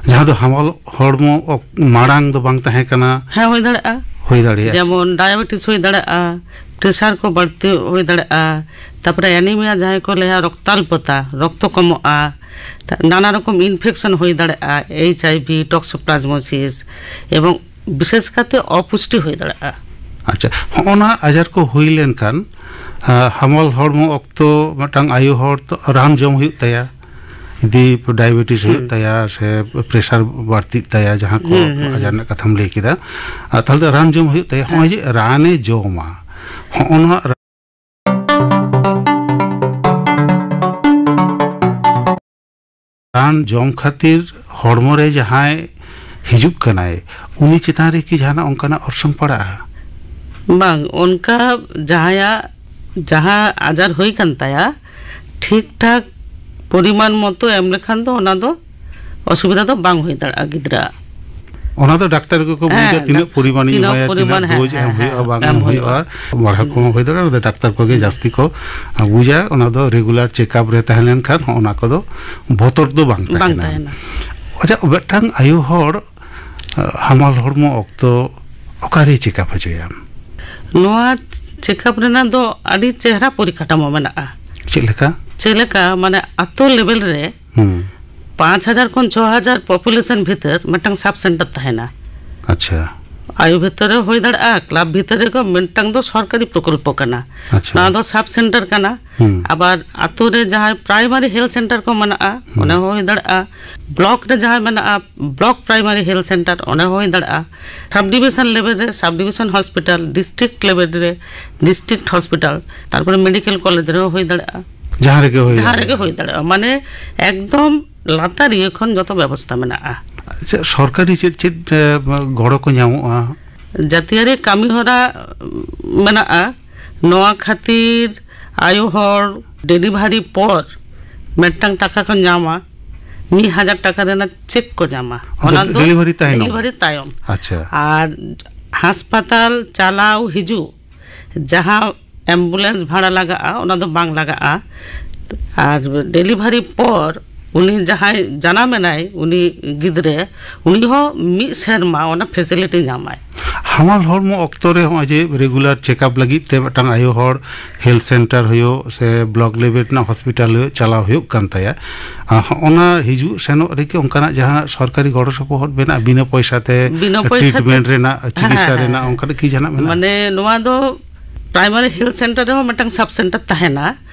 ᱡᱟᱦᱟᱸ ᱫᱚ ᱦᱟᱢᱟᱞ ᱦᱚᱲᱢᱚ ᱚᱠ-, ᱢᱟᱲᱟᱝ ᱫᱚ ᱵᱟᱝ ᱛᱟᱦᱮᱸ ᱠᱟᱱᱟ? ᱦᱮᱸ, ᱦᱩᱭ ᱫᱟᱲᱮᱭᱟᱜᱼᱟ᱾ ᱦᱩᱭ ᱫᱟᱲᱮᱭᱟᱜᱼᱟ᱾ ᱡᱮᱢᱚᱱ ᱰᱟᱭᱟᱵᱮᱴᱤᱥ ᱦᱩᱭ ᱫᱟᱲᱮᱭᱟᱜᱼᱟ, ᱯᱨᱮᱥᱟᱨ ᱠᱚ ᱵᱟᱹᱲᱛᱤ ᱦᱩᱭ ᱫᱟᱲᱮᱭᱟᱜᱼᱟ, ᱛᱟᱨᱯᱚᱨᱮ ᱮᱱᱤᱢᱤᱭᱟ ᱡᱟᱦᱟᱸᱭ ᱠᱚ ᱞᱟᱹᱭᱟ, ᱨᱚᱠᱛᱟᱞᱯᱚᱛᱟ, ᱨᱚᱠᱛᱚ ᱠᱚᱢᱚᱜᱼᱟ, ᱛᱟ-, ᱱᱟᱱᱟ ᱨᱚᱠᱚᱢ ᱤᱱᱯᱷᱮᱠᱥᱚᱱ ᱦᱩᱭ ᱫᱟᱲᱮᱭᱟᱜᱼᱟ, ᱮᱭᱤᱪ ᱟᱭ ᱵᱷᱤ, ᱴᱚᱠᱥᱳᱯᱞᱟᱡᱢᱳᱥᱤᱥ, ᱮᱵᱚᱝ ᱵᱤᱥᱮᱥ ᱠᱟᱛᱮ ᱚᱯᱩᱥᱴᱤ ᱦᱩᱭ ᱫᱟᱲᱮᱭᱟᱜᱼᱟ᱾ ᱟᱪᱪᱷᱟ, ᱦᱚᱸᱜᱼᱚ ᱱᱟ ᱟᱡᱟᱨ ᱠᱚ ᱦᱩᱭ ᱞᱮᱱᱠᱷᱟᱱ, ᱦᱟᱢᱟᱞ ᱦᱚᱲᱢᱚ ᱚᱠᱛᱚ ᱢᱤᱫᱴᱟᱝ ᱟᱭᱳ ᱦᱚᱲ ᱛᱚ ᱨᱟᱱ ᱡᱚᱢ ᱦᱩᱭᱩᱜ ᱛᱟᱭᱟ, ᱡᱩᱫᱤ ᱰᱟᱭᱟᱵᱮᱴᱤᱥ ᱦᱩᱭᱩᱜ ᱦᱩᱸ᱾ ᱛᱟᱭᱟ ᱥᱮ ᱯᱨᱮᱥᱟᱨ ᱵᱟᱹᱲᱛᱤᱜ ᱛᱟᱭᱟ, ᱡᱟᱦᱟᱸ ᱠᱚ ᱦᱩᱸ, ᱦᱩᱸ᱾ ᱟᱡᱟᱨ ᱨᱮᱱᱟᱜ ᱠᱟᱛᱷᱟᱢ ᱞᱟᱹᱭ ᱠᱮᱫᱟ, ᱟᱨ ᱛᱟᱦᱚᱞᱮ ᱫᱚ ᱨᱟᱱ ᱡᱚᱢ ᱦᱩᱭᱩᱜ ᱛᱟᱭᱟ᱾ ᱦᱚᱸᱜᱼᱚᱭ ᱦᱮᱸ᱾ ᱡᱮ ᱨᱟᱱᱮ ᱡᱚᱢᱟ, ᱦᱚᱸᱜᱼᱚ ᱱᱚᱣᱟ ᱨᱟᱱ ᱡᱚᱢ ᱠᱷᱟᱹᱛᱤᱨ ᱦᱚᱲᱢᱚ ᱨᱮ ᱡᱟᱦᱟᱸᱭ ᱦᱤᱡᱩᱜ ᱠᱟᱱᱟᱭ, ᱩᱱᱤ ᱪᱮᱛᱟᱱ ᱨᱮ ᱠᱤ ᱡᱟᱦᱟᱱᱟᱜ ᱚᱱᱠᱟᱱᱟᱜ ᱚᱨᱥᱚᱝ ᱯᱟᱲᱟᱜᱼᱟ? ᱵᱟᱝ, ᱚᱱᱠᱟ ᱡᱟᱦᱟᱸᱭᱟᱜ ᱡᱟᱦᱟᱸ ᱟᱡᱟᱨ ᱦᱩᱭ ᱠᱟᱱ ᱛᱟᱭᱟ, ᱴᱷᱤᱠ ᱴᱷᱟᱠ ᱯᱚᱨᱤᱢᱟᱱ ᱢᱚᱛᱚ ᱮᱢ ᱞᱮᱠᱷᱟᱱ ᱫᱚ ᱚᱱᱟ ᱫᱚ ᱚᱥᱩᱵᱤᱫᱷᱟ ᱫᱚ ᱵᱟᱝ ᱦᱩᱭ ᱫᱟᱲᱮᱭᱟᱜᱼᱟ ᱜᱤᱫᱽᱨᱟᱹᱣᱟᱜ᱾ ᱚᱱᱟ ᱫᱚ ᱰᱟᱠᱛᱟᱨ ᱜᱮᱠᱚ ᱵᱩᱡᱟ, ᱦᱮᱸ, ᱛᱤᱱᱟᱹᱜ ᱰᱟᱠ-, ᱯᱚᱨᱤᱢᱟᱱᱤᱧ ᱛᱤᱱᱟᱹᱜ ᱮᱢᱟᱭᱟ, ᱯᱚᱨᱤᱢᱟᱱ, ᱛᱤᱱᱟᱹᱜ ᱦᱮᱸ, ᱰᱳᱡᱽ ᱦᱮᱸ, ᱮᱢ ᱦᱩᱭᱩᱜᱼᱟ, ᱦᱮᱸ, ᱵᱟᱝ ᱮᱢ ᱮᱢ ᱦᱩᱭᱩᱜᱼᱟ᱾ ᱦᱩᱭᱩᱜᱼᱟ, ᱵᱟᱲᱦᱟᱣ ᱠᱚᱢ ᱦᱩᱭ ᱫᱟᱲᱮᱭᱟᱜᱼᱟ, ᱚᱱᱟ ᱫᱚ ᱰᱟᱠᱛᱟᱨ ᱠᱚᱜᱮ ᱡᱟᱹᱥᱛᱤ ᱠᱚ ᱵᱩᱡᱟ᱾ ᱚᱱᱟ ᱫᱚ ᱨᱮᱜᱩᱞᱟᱨ ᱪᱮᱠᱟᱯ ᱨᱮ ᱛᱟᱦᱮᱸ ᱞᱮᱱᱠᱷᱟᱱ ᱦᱚᱸ ᱚᱱᱟ ᱠᱚᱫᱚ ᱵᱚᱛᱚᱨ ᱫᱚ ᱵᱟᱝ ᱵᱟᱝ ᱛᱟᱦᱮᱱᱟ᱾ ᱛᱟᱦᱮᱱᱟ᱾ ᱟᱪᱪᱷᱟ, ᱢᱤᱫᱴᱟᱝ ᱟᱭᱳ ᱦᱚᱲ, ᱟᱸ, ᱦᱟᱢᱟᱞ ᱦᱚᱲᱢᱚ ᱚᱠᱛᱚ ᱚᱠᱟᱨᱮ ᱪᱮᱠᱟᱯ ᱦᱚᱪᱚᱭᱟ? ᱱᱚᱣᱟ ᱪᱮᱠᱟᱯ ᱨᱮᱱᱟᱜ ᱫᱚ ᱟᱹᱰᱤ ᱪᱮᱦᱨᱟ ᱯᱚᱨᱤᱠᱟᱴᱷᱟᱢᱳ ᱢᱮᱱᱟᱜᱼᱟ᱾ ᱪᱮᱫ ᱞᱮᱠᱟ? ᱪᱮᱫ ᱞᱮᱠᱟ, ᱢᱟᱱᱮ, ᱟᱛᱳ ᱞᱮᱵᱮᱞ ᱨᱮ ᱦᱩᱸ᱾ ᱯᱟᱸᱪ ᱦᱟᱡᱟᱨ ᱠᱷᱚᱱ ᱪᱷᱚ ᱦᱟᱡᱟᱨ ᱯᱚᱯᱩᱞᱮᱥᱚᱱ ᱵᱷᱤᱛᱟᱹᱨ ᱢᱤᱫᱴᱟᱝ ᱥᱟᱵ ᱥᱮᱱᱴᱟᱨ ᱛᱟᱦᱮᱱᱟ᱾ ᱟᱪᱪᱷᱟ᱾ ᱟᱭᱳ ᱵᱷᱤᱛᱟᱹᱨ ᱨᱮ ᱦᱩᱭ ᱫᱟᱲᱮᱭᱟᱜᱼᱟ, ᱠᱞᱟᱵᱽ ᱵᱷᱤᱛᱟᱹᱨ ᱨᱮ ᱢᱤᱫᱴᱟᱝ ᱫᱚ ᱥᱚᱨᱠᱟᱨᱤ ᱯᱨᱚᱠᱚᱞᱯᱚ ᱠᱟᱱᱟ᱾ ᱟᱪᱪᱷᱟ᱾ ᱱᱚᱣᱟ ᱫᱚ ᱥᱟᱵ ᱥᱮᱱᱴᱟᱨ ᱠᱟᱱᱟ᱾ ᱦᱩᱸ᱾ ᱟᱵᱟᱨ ᱟᱛᱳ ᱨᱮ ᱡᱟᱦᱟᱸᱭ ᱯᱨᱟᱭᱢᱟᱨᱤ ᱦᱮᱞᱛᱷ ᱥᱮᱱᱴᱟᱨ ᱠᱚ ᱢᱮᱱᱟᱜᱼᱟ, ᱦᱩᱸ᱾ ᱚᱸᱰᱮ ᱦᱚᱸ ᱦᱩᱭ ᱫᱟᱲᱮᱭᱟᱜᱼᱟ᱾ ᱵᱞᱚᱠ ᱨᱮ ᱡᱟᱦᱟᱸᱭ ᱢᱮᱱᱟᱜᱼᱟ, ᱵᱞᱚᱠ ᱯᱨᱟᱭᱢᱟᱨᱤ ᱦᱮᱞᱛᱷ ᱥᱮᱱᱴᱟᱨ, ᱚᱸᱰᱮ ᱦᱚᱸ ᱦᱩᱭ ᱫᱟᱲᱮᱭᱟᱜᱼᱟ᱾ ᱥᱟᱵ ᱰᱤᱵᱤᱥᱚᱱ ᱞᱮᱵᱮᱞ ᱨᱮ ᱥᱟᱵ ᱰᱤᱵᱤᱥᱚᱱ ᱦᱚᱥᱯᱤᱴᱟᱞ, ᱰᱤᱥᱴᱨᱤᱠᱴ ᱞᱮᱵᱮᱞ ᱨᱮ ᱰᱤᱥᱴᱨᱤᱠᱴ ᱦᱚᱥᱯᱤᱴᱟᱞ, ᱛᱟᱨᱯᱚᱨᱮ ᱢᱮᱰᱤᱠᱮᱞ ᱠᱚᱞᱮᱡᱽ ᱨᱮᱦᱚᱸ ᱦᱩᱭ ᱫᱟᱲᱮᱭᱟᱜᱼᱟ᱾ ᱡᱟᱦᱟᱸ ᱨᱮᱜᱮ ᱦᱩᱭ ᱡᱟᱦᱟᱸ ᱫᱟᱲᱮᱭᱟᱜᱼᱟ᱾ ᱨᱮᱜᱮ ᱦᱩᱭ ᱫᱟᱲᱮᱭᱟᱜᱼᱟ᱾ ᱢᱟᱱᱮ, ᱮᱠᱫᱚᱢ ᱞᱟᱛᱟᱨᱤᱭᱟᱹ ᱠᱷᱚᱱ ᱡᱚᱛᱚ ᱵᱮᱵᱚᱥᱛᱷᱟ ᱢᱮᱱᱟᱜᱼᱟ᱾ ᱟᱪᱪᱷᱟ, ᱥᱚᱨᱠᱟᱨᱤ ᱪᱮᱫ ᱪᱮᱫ, ᱮ, ᱜᱚᱲᱚ ᱠᱚ ᱧᱟᱢᱚᱜᱼᱟ? ᱡᱟᱹᱛᱤᱭᱟᱹᱨᱤ ᱠᱟᱹᱢᱤ ᱦᱚᱨᱟ ᱢᱮᱱᱟᱜᱼᱟ᱾ ᱱᱚᱣᱟ ᱠᱷᱟᱹᱛᱤᱨ ᱟᱭᱳ ᱦᱚᱲ ᱰᱮᱞᱤᱵᱷᱟᱨᱤ ᱯᱚᱨ ᱢᱤᱫᱴᱟᱝ ᱴᱟᱠᱟ ᱠᱚ ᱧᱟᱢᱟ, ᱢᱤᱫ ᱦᱟᱡᱟᱨ ᱴᱟᱠᱟ ᱨᱮᱱᱟᱜ ᱪᱮᱠ ᱠᱚ ᱧᱟᱢᱟ᱾ ᱚᱱᱟ ᱚᱱᱟ ᱫᱚ ᱰᱮᱞᱤᱵᱷᱟᱨᱤ ᱛᱟᱭᱱᱚᱢ? ᱰᱮᱞᱤᱵᱷᱟᱨᱤ ᱛᱟᱭᱚᱢ᱾ ᱟᱪᱪᱷᱟ᱾ ᱟᱨ ᱦᱟᱥᱯᱟᱛᱟᱞ ᱪᱟᱞᱟᱣ ᱦᱤᱡᱩᱜ ᱡᱟᱦᱟᱸ ᱮᱢᱵᱩᱞᱮᱱᱥ ᱵᱷᱟᱲᱟ ᱞᱟᱜᱟᱜᱼᱟ, ᱚᱱᱟ ᱫᱚ ᱵᱟᱝ ᱞᱟᱜᱟᱜᱼᱟ᱾ ᱟᱨ ᱰᱮᱞᱤᱵᱷᱟᱨᱤ ᱯᱚᱨ ᱩᱱᱤ ᱡᱟᱦᱟᱸᱭ ᱡᱟᱱᱟᱢ ᱮᱱᱟᱭ, ᱩᱱᱤ ᱜᱤᱫᱽᱨᱟᱹ, ᱩᱱᱤ ᱦᱚᱸ ᱢᱤᱫ ᱥᱮᱨᱢᱟ ᱚᱱᱟ ᱯᱷᱮᱥᱤᱞᱤᱴᱤ ᱧᱟᱢᱟᱭ᱾ ᱦᱟᱢᱟᱞ ᱦᱚᱲᱢᱚ ᱚᱠᱛᱚ ᱨᱮ ᱦᱚᱸᱜᱼᱚᱭ ᱡᱮ ᱨᱮᱜᱩᱞᱟᱨ ᱪᱮᱠᱟᱯ ᱞᱟᱹᱜᱤᱫ ᱛᱮ ᱢᱤᱫᱴᱟᱝ ᱟᱭᱳ ᱦᱚᱲ ᱦᱮᱞᱛᱷ ᱥᱮᱱᱴᱟᱨ ᱦᱩᱭᱩᱜ ᱥᱮ ᱵᱞᱚᱠ ᱞᱮᱵᱮᱞ ᱨᱮᱱᱟᱜ ᱦᱚᱥᱯᱤᱴᱟᱞ ᱦᱩᱭᱩᱜ, ᱪᱟᱞᱟᱣ ᱦᱩᱭᱩᱜ ᱠᱟᱱ ᱛᱟᱭᱟ, ᱟᱨ ᱦᱚᱸᱜᱼᱚ ᱱᱟ ᱦᱤᱡᱩᱜ ᱥᱮᱱᱚᱜ ᱨᱮᱜᱮ ᱚᱱᱠᱟᱱᱟᱜ ᱡᱟᱦᱟᱸ ᱥᱚᱨᱠᱟᱨᱤ ᱜᱚᱲᱚ ᱥᱚᱯᱚᱦᱚᱫ ᱢᱮᱱᱟᱜᱼᱟ, ᱵᱤᱱᱟᱹ ᱯᱚᱭᱥᱟ ᱛᱮ ᱵᱤᱱᱟᱹ ᱯᱚᱭᱥᱟ ᱛᱮ? ᱴᱨᱤᱴᱢᱮᱱᱴ ᱨᱮᱱᱟᱜ, ᱪᱤᱠᱤᱛᱥᱟ ᱦᱮᱸ, ᱦᱮᱸ, ᱨᱮᱱᱟᱜ, ᱦᱮᱸ᱾ ᱚᱱᱠᱟᱱᱟᱜ ᱠᱤ ᱡᱟᱦᱟᱱᱟᱜ ᱢᱮᱱᱟᱜᱼᱟ? ᱢᱟᱱᱮ, ᱱᱚᱣᱟ ᱫᱚ ᱯᱨᱟᱭᱢᱟᱨᱤ ᱦᱮᱞᱛᱷ ᱥᱮᱱᱴᱟᱨ ᱨᱮᱦᱚᱸ ᱢᱤᱫᱴᱟᱝ ᱥᱟᱵ ᱥᱮᱱᱴᱟᱨ ᱛᱟᱦᱮᱱᱟ᱾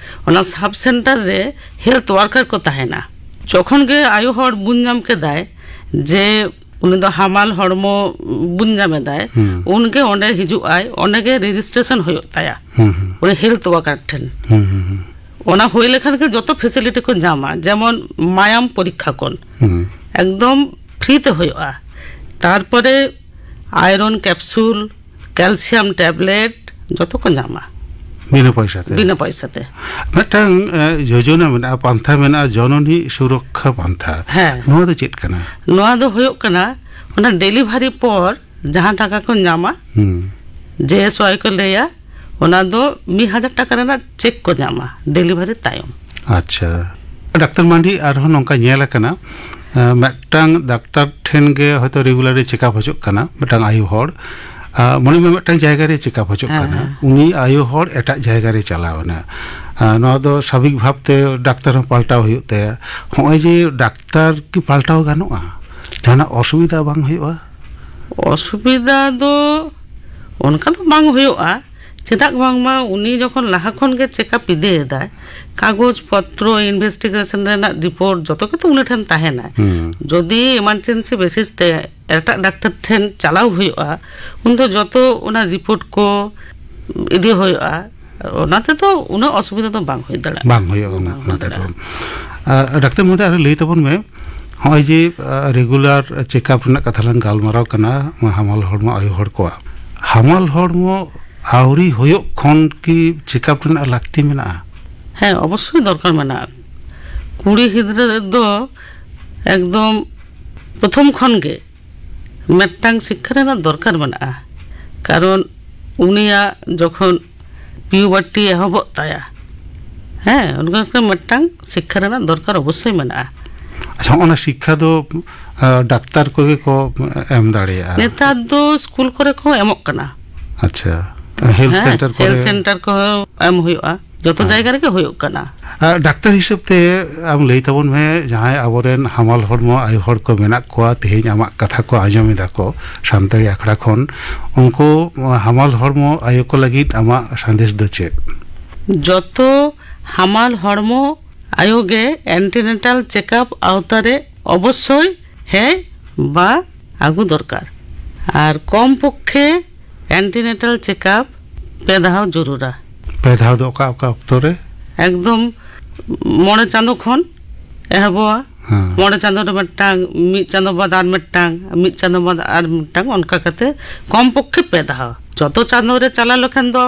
ᱚᱱᱟ ᱥᱟᱵ ᱥᱮᱱᱴᱟᱨ ᱨᱮ ᱦᱮᱞᱛᱷ ᱣᱟᱨᱠᱟᱨ ᱠᱚ ᱛᱟᱦᱮᱱᱟ᱾ ᱡᱚᱠᱷᱚᱱ ᱜᱮ ᱟᱭᱳ ᱦᱚᱲ ᱵᱩᱡᱽ ᱧᱟᱢ ᱠᱮᱫᱟᱭ ᱡᱮ ᱩᱱᱤ ᱫᱚ ᱦᱟᱢᱟᱞ ᱦᱚᱲᱢᱚ ᱵᱩᱡᱽ ᱧᱟᱢ ᱮᱫᱟᱭ, ᱦᱩᱸ᱾ ᱩᱱᱜᱮ ᱚᱸᱰᱮ ᱦᱤᱡᱩᱜ ᱟᱭ, ᱚᱸᱰᱮ ᱜᱮ ᱨᱮᱡᱤᱥᱴᱨᱮᱥᱚᱱ ᱦᱩᱭᱩᱜ ᱛᱟᱭᱟ᱾ ᱦᱩᱸ, ᱦᱩᱸ᱾ ᱩᱱᱤ ᱦᱮᱞᱛᱷ ᱣᱟᱨᱠᱟᱨ ᱴᱷᱮᱱ᱾ ᱦᱩᱸ, ᱦᱩᱸ, ᱦᱩᱸ᱾ ᱚᱱᱟ ᱦᱩᱭ ᱞᱮᱠᱷᱟᱱ ᱜᱮ ᱡᱚᱛᱚ ᱯᱷᱮᱥᱤᱞᱤᱴᱤ ᱠᱚ ᱧᱟᱢᱟ, ᱡᱮᱢᱚᱱ ᱢᱟᱭᱟᱢ ᱯᱚᱨᱤᱠᱠᱷᱟ ᱠᱷᱚᱱ ᱦᱩᱸ᱾ ᱮᱠᱫᱚᱢ ᱯᱷᱨᱤ ᱛᱮ ᱦᱩᱭᱩᱜᱼᱟ᱾ ᱛᱟᱨᱯᱚᱨᱮ ᱟᱭᱨᱚᱱ ᱠᱮᱯᱥᱩᱞ, ᱠᱮᱞᱥᱤᱭᱟᱢ ᱴᱮᱵᱞᱮᱴ, ᱡᱚᱛᱚ ᱠᱚ ᱧᱟᱢᱟ᱾ ᱵᱤᱱᱟᱹ ᱯᱚᱭᱥᱟ ᱛᱮ? ᱵᱤᱱᱟᱹ ᱯᱚᱭᱥᱟ ᱛᱮ᱾ ᱢᱤᱫᱴᱟᱝ, ᱮ, ᱡᱳᱡᱚᱱᱟ ᱢᱮᱱᱟᱜᱼᱟ, ᱯᱟᱱᱛᱷᱟ ᱢᱮᱱᱟᱜᱼᱟ, ᱡᱚᱱᱚᱱᱤ ᱥᱩᱨᱚᱠᱠᱷᱟ ᱯᱟᱱᱛᱷᱟ᱾ ᱦᱮᱸ᱾ ᱱᱚᱣᱟ ᱫᱚ ᱪᱮᱫ ᱠᱟᱱᱟ? ᱱᱚᱣᱟ ᱫᱚ ᱦᱩᱭᱩᱜ ᱠᱟᱱᱟ ᱚᱱᱟ ᱰᱮᱞᱤᱵᱷᱟᱨᱤ ᱯᱚᱨ ᱡᱟᱦᱟᱸ ᱴᱟᱠᱟ ᱠᱚ ᱧᱟᱢᱟ, ᱦᱩᱸ᱾ ᱡᱮ ᱮᱥ ᱣᱟᱭ ᱠᱚ ᱞᱟᱹᱭᱟ, ᱚᱱᱟ ᱫᱚ ᱢᱤᱫ ᱦᱟᱡᱟᱨ ᱴᱟᱠᱟ ᱨᱮᱱᱟᱜ ᱪᱮᱠ ᱠᱚ ᱧᱟᱢᱟ ᱰᱮᱞᱤᱵᱷᱟᱨᱤ ᱛᱟᱭᱚᱢ᱾ ᱟᱪᱪᱷᱟ᱾ ᱰᱟᱠᱛᱟᱨ ᱢᱟᱱᱰᱤ, ᱟᱨᱦᱚᱸ ᱱᱚᱝᱠᱟ ᱧᱮᱞ ᱟᱠᱟᱱᱟ, ᱮ, ᱢᱤᱫᱴᱟᱝ ᱰᱟᱠᱛᱟᱨ ᱴᱷᱮᱱ ᱜᱮ ᱦᱚᱭᱛᱳ ᱨᱮᱜᱩᱞᱟᱨᱞᱤ ᱪᱮᱠᱟᱯ ᱦᱤᱡᱩᱜ ᱠᱟᱱᱟ ᱢᱤᱫᱴᱟᱝ ᱟᱭᱳ ᱦᱚᱲ, ᱟ, ᱢᱚᱱᱮ ᱢᱮ ᱢᱤᱫᱴᱟᱝ ᱡᱟᱭᱜᱟ ᱨᱮ ᱪᱮᱠᱟᱯ ᱦᱤᱡᱩᱜ ᱦᱮᱸ, ᱠᱟᱱᱟ, ᱦᱮᱸ᱾ ᱩᱱᱤ ᱟᱭᱳ ᱦᱚᱲ ᱮᱴᱟᱜ ᱡᱟᱭᱜᱟ ᱨᱮ ᱪᱟᱞᱟᱣ ᱮᱱᱟ᱾ ᱟ, ᱱᱚᱣᱟ ᱫᱚ ᱥᱟᱵᱷᱟᱵᱤᱠ ᱵᱷᱟᱵᱛᱮ ᱰᱟᱠᱛᱟᱨ ᱦᱚᱸ ᱯᱟᱞᱴᱟᱣ ᱦᱩᱭᱩᱜ ᱛᱟᱭᱟ᱾ ᱦᱚᱸᱜᱼᱚᱭ ᱡᱮ ᱰᱟᱠᱛᱟᱨ ᱠᱤ ᱯᱟᱞᱴᱟᱣ ᱜᱟᱱᱚᱜᱼᱟ? ᱡᱟᱦᱟᱱᱟᱜ ᱚᱥᱩᱵᱤᱫᱷᱟ ᱵᱟᱝ ᱦᱩᱭᱩᱜᱼᱟ? ᱚᱥᱩᱵᱤᱫᱷᱟ ᱫᱚ ᱚᱱᱠᱟ ᱫᱚ ᱵᱟᱝ ᱦᱩᱭᱩᱜᱼᱟ᱾ ᱪᱮᱫᱟᱜ ᱵᱟᱝᱢᱟ ᱩᱱᱤ ᱡᱚᱠᱷᱚᱱ ᱞᱟᱦᱟ ᱠᱷᱚᱱ ᱜᱮ ᱪᱮᱠᱟᱯ ᱤᱫᱤᱭᱮᱫᱟᱭ, ᱠᱟᱜᱚᱡᱽ ᱯᱚᱛᱨᱚ, ᱤᱱᱵᱷᱮᱥᱴᱤᱜᱮᱥᱚᱱ ᱨᱮᱱᱟᱜ ᱨᱤᱯᱳᱨᱴ ᱡᱚᱛᱚ ᱠᱤᱪᱷᱩ ᱩᱱᱤ ᱴᱷᱮᱱ ᱛᱟᱦᱮᱱᱟ᱾ ᱦᱩᱸ᱾ ᱡᱩᱫᱤ ᱮᱢᱟᱨᱡᱮᱱᱥᱤ ᱵᱮᱥᱤᱥ ᱛᱮ ᱮᱴᱟᱜ ᱰᱟᱠᱛᱟᱨ ᱴᱷᱮᱱ ᱪᱟᱞᱟᱣ ᱦᱩᱭᱩᱜᱼᱟ, ᱩᱱᱫᱚ ᱡᱚᱛᱚ ᱚᱱᱟ ᱨᱤᱯᱳᱨᱴ ᱠᱚ ᱤᱫᱤ ᱦᱩᱭᱩᱜᱼᱟ᱾ ᱚᱱᱟ ᱛᱮᱫᱚ ᱩᱱᱟᱹᱜ ᱚᱥᱩᱵᱤᱫᱷᱟ ᱫᱚ ᱵᱟᱝ ᱦᱩᱭ ᱫᱟᱲᱮᱭᱟᱜᱼᱟ᱾ ᱵᱟᱝ ᱦᱩᱭᱩᱜᱼᱟ ᱵᱟᱝ ᱚᱱᱟ ᱦᱩᱭ ᱛᱮᱫᱚ᱾ ᱫᱟᱲᱮᱭᱟᱜᱼᱟ᱾ ᱟᱨ ᱰᱟᱠᱛᱟᱨ ᱢᱚᱦᱳᱫᱚᱭ, ᱟᱨᱚ ᱞᱟᱹᱭ ᱛᱟᱵᱚᱱ ᱢᱮ, ᱱᱚᱜᱼᱚᱭ ᱡᱮ, ᱟᱨ, ᱨᱮᱜᱩᱞᱟᱨ ᱪᱮᱠᱟᱯ ᱨᱮᱱᱟᱜ ᱠᱟᱛᱷᱟ ᱞᱟᱝ ᱜᱟᱞᱢᱟᱨᱟᱣ ᱠᱟᱱᱟ, ᱱᱚᱣᱟ ᱦᱟᱢᱟᱞ ᱦᱚᱲᱢᱚ ᱟᱭᱳ ᱦᱚᱲ ᱠᱚᱣᱟᱜ᱾ ᱦᱟᱢᱟᱞ ᱦᱚᱲᱢᱚ ᱟᱹᱣᱨᱤ ᱦᱩᱭᱩᱜ ᱠᱷᱚᱱ ᱠᱤ ᱪᱮᱠᱟᱯ ᱨᱮᱱᱟᱜ ᱞᱟᱹᱠᱛᱤ ᱢᱮᱱᱟᱜᱼᱟ? ᱦᱮᱸ, ᱚᱵᱚᱥᱥᱳᱭ ᱫᱚᱨᱠᱟᱨ ᱢᱮᱱᱟᱜᱼᱟ᱾ ᱠᱩᱲᱤ ᱜᱤᱫᱽᱨᱟᱹ ᱫᱚ ᱮᱠᱫᱚᱢ ᱯᱨᱚᱛᱷᱚᱢ ᱠᱷᱚᱱ ᱜᱮ ᱢᱤᱫᱴᱟᱝ ᱥᱤᱠᱠᱷᱟ ᱨᱮᱱᱟᱜ ᱫᱚᱨᱠᱟᱨ ᱢᱮᱱᱟᱜᱼᱟ᱾ ᱠᱟᱨᱚᱱ ᱩᱱᱤᱭᱟᱜ ᱡᱚᱠᱷᱚᱱ ᱯᱤᱭᱩᱵᱟᱨᱴᱤ ᱮᱦᱚᱵᱚᱜ ᱛᱟᱭᱟ, ᱦᱮᱸ, ᱚᱱᱠᱟ ᱠᱟᱛᱮ ᱢᱤᱫᱴᱟᱝ ᱥᱤᱠᱠᱷᱟ ᱨᱮᱱᱟᱜ ᱫᱚᱨᱠᱟᱨ ᱚᱵᱚᱥᱥᱳᱭ ᱢᱮᱱᱟᱜᱼᱟ᱾ ᱟᱪᱪᱷᱟ, ᱚᱱᱟ ᱥᱤᱠᱠᱷᱟ ᱫᱚ, ᱟ, ᱰᱟᱠᱛᱟᱨ ᱠᱚᱜᱮ ᱠᱚ ᱮᱢ ᱫᱟᱲᱮᱭᱟᱜᱼᱟ? ᱱᱮᱛᱟᱨ ᱫᱚ ᱥᱠᱩᱞ ᱠᱚᱨᱮ ᱠᱚ ᱮᱢᱚᱜ ᱠᱟᱱᱟ᱾ ᱟᱪᱪᱷᱟ, ᱦᱮᱞᱛᱷ ᱦᱮᱸ, ᱥᱮᱱᱴᱟᱨ ᱠᱚᱨᱮ? ᱦᱮᱞᱛᱷ ᱥᱮᱱᱴᱟᱨ ᱠᱚᱦᱚᱸ ᱮᱢ ᱦᱩᱭᱩᱜᱼᱟ᱾ ᱡᱚᱛᱚ ᱦᱮᱸ᱾ ᱡᱟᱭᱜᱟ ᱨᱮᱜᱮ ᱦᱩᱭᱩᱜ ᱠᱟᱱᱟ᱾ ᱟᱨ ᱰᱟᱠᱛᱟᱨ ᱦᱤᱥᱟᱹᱵ ᱛᱮ ᱟᱢ ᱞᱟᱹᱭ ᱛᱟᱵᱚᱱ ᱢᱮ, ᱡᱟᱦᱟᱸᱭ ᱟᱵᱚᱨᱮᱱ ᱦᱟᱢᱟᱞ ᱦᱚᱲᱢᱚ ᱟᱭᱳ ᱦᱚᱲ ᱠᱚ ᱢᱮᱱᱟᱜ ᱠᱚᱣᱟ, ᱛᱮᱦᱮᱧ ᱟᱢᱟᱜ ᱠᱟᱛᱷᱟ ᱠᱚ ᱟᱸᱡᱚᱢ ᱮᱫᱟ ᱠᱚ ᱥᱟᱱᱛᱟᱲᱤ ᱟᱠᱷᱲᱟ ᱠᱷᱚᱱ, ᱩᱱᱠᱩ ᱦᱟᱢᱟᱞ ᱦᱚᱲᱢᱚ ᱟᱭᱳ ᱠᱚ ᱞᱟᱹᱜᱤᱫ ᱟᱢᱟᱜ ᱥᱟᱸᱫᱮᱥ ᱫᱚ ᱪᱮᱫ? ᱡᱚᱛᱚ ᱦᱟᱢᱟᱞ ᱦᱚᱲᱢᱚ ᱟᱭᱳ ᱜᱮ antenatal checkup ᱟᱣᱛᱟ ᱨᱮ ᱚᱵᱚᱥᱥᱳᱭ ᱦᱮᱡ ᱵᱟ ᱟᱹᱜᱩ ᱫᱚᱨᱠᱟᱨ᱾ ᱟᱨ ᱠᱚᱢ ᱯᱚᱠᱠᱷᱮ antenatal checkup ᱯᱮ ᱫᱷᱟᱣ ᱡᱚᱨᱩᱨᱟ᱾ ᱯᱮ ᱫᱷᱟᱣ ᱫᱚ ᱚᱠᱟ ᱚᱠᱟ ᱚᱠᱛᱚ ᱨᱮ? ᱮᱠᱫᱚᱢ ᱢᱚᱬᱮ ᱪᱟᱸᱫᱳ ᱠᱷᱚᱱ ᱮᱦᱚᱵᱚᱜᱼᱟ᱾ ᱦᱮᱸ᱾ ᱢᱚᱬᱮ ᱪᱟᱸᱫᱳ ᱨᱮ ᱢᱤᱫᱴᱟᱝ, ᱢᱤᱫ ᱪᱟᱸᱫᱳ ᱵᱟᱫ ᱟᱨ ᱢᱤᱫᱴᱟᱝ, ᱢᱤᱫ ᱪᱟᱸᱫᱳ ᱵᱟᱫ ᱟᱨ ᱢᱤᱫᱴᱟᱝ, ᱚᱱᱠᱟ ᱠᱟᱛᱮ ᱠᱚᱢ ᱯᱚᱠᱠᱷᱮ ᱯᱮ ᱫᱷᱟᱣ᱾ ᱡᱚᱛᱚ ᱪᱟᱸᱫᱳ ᱨᱮ ᱪᱟᱞᱟᱣ ᱞᱮᱠᱷᱟᱱ ᱫᱚ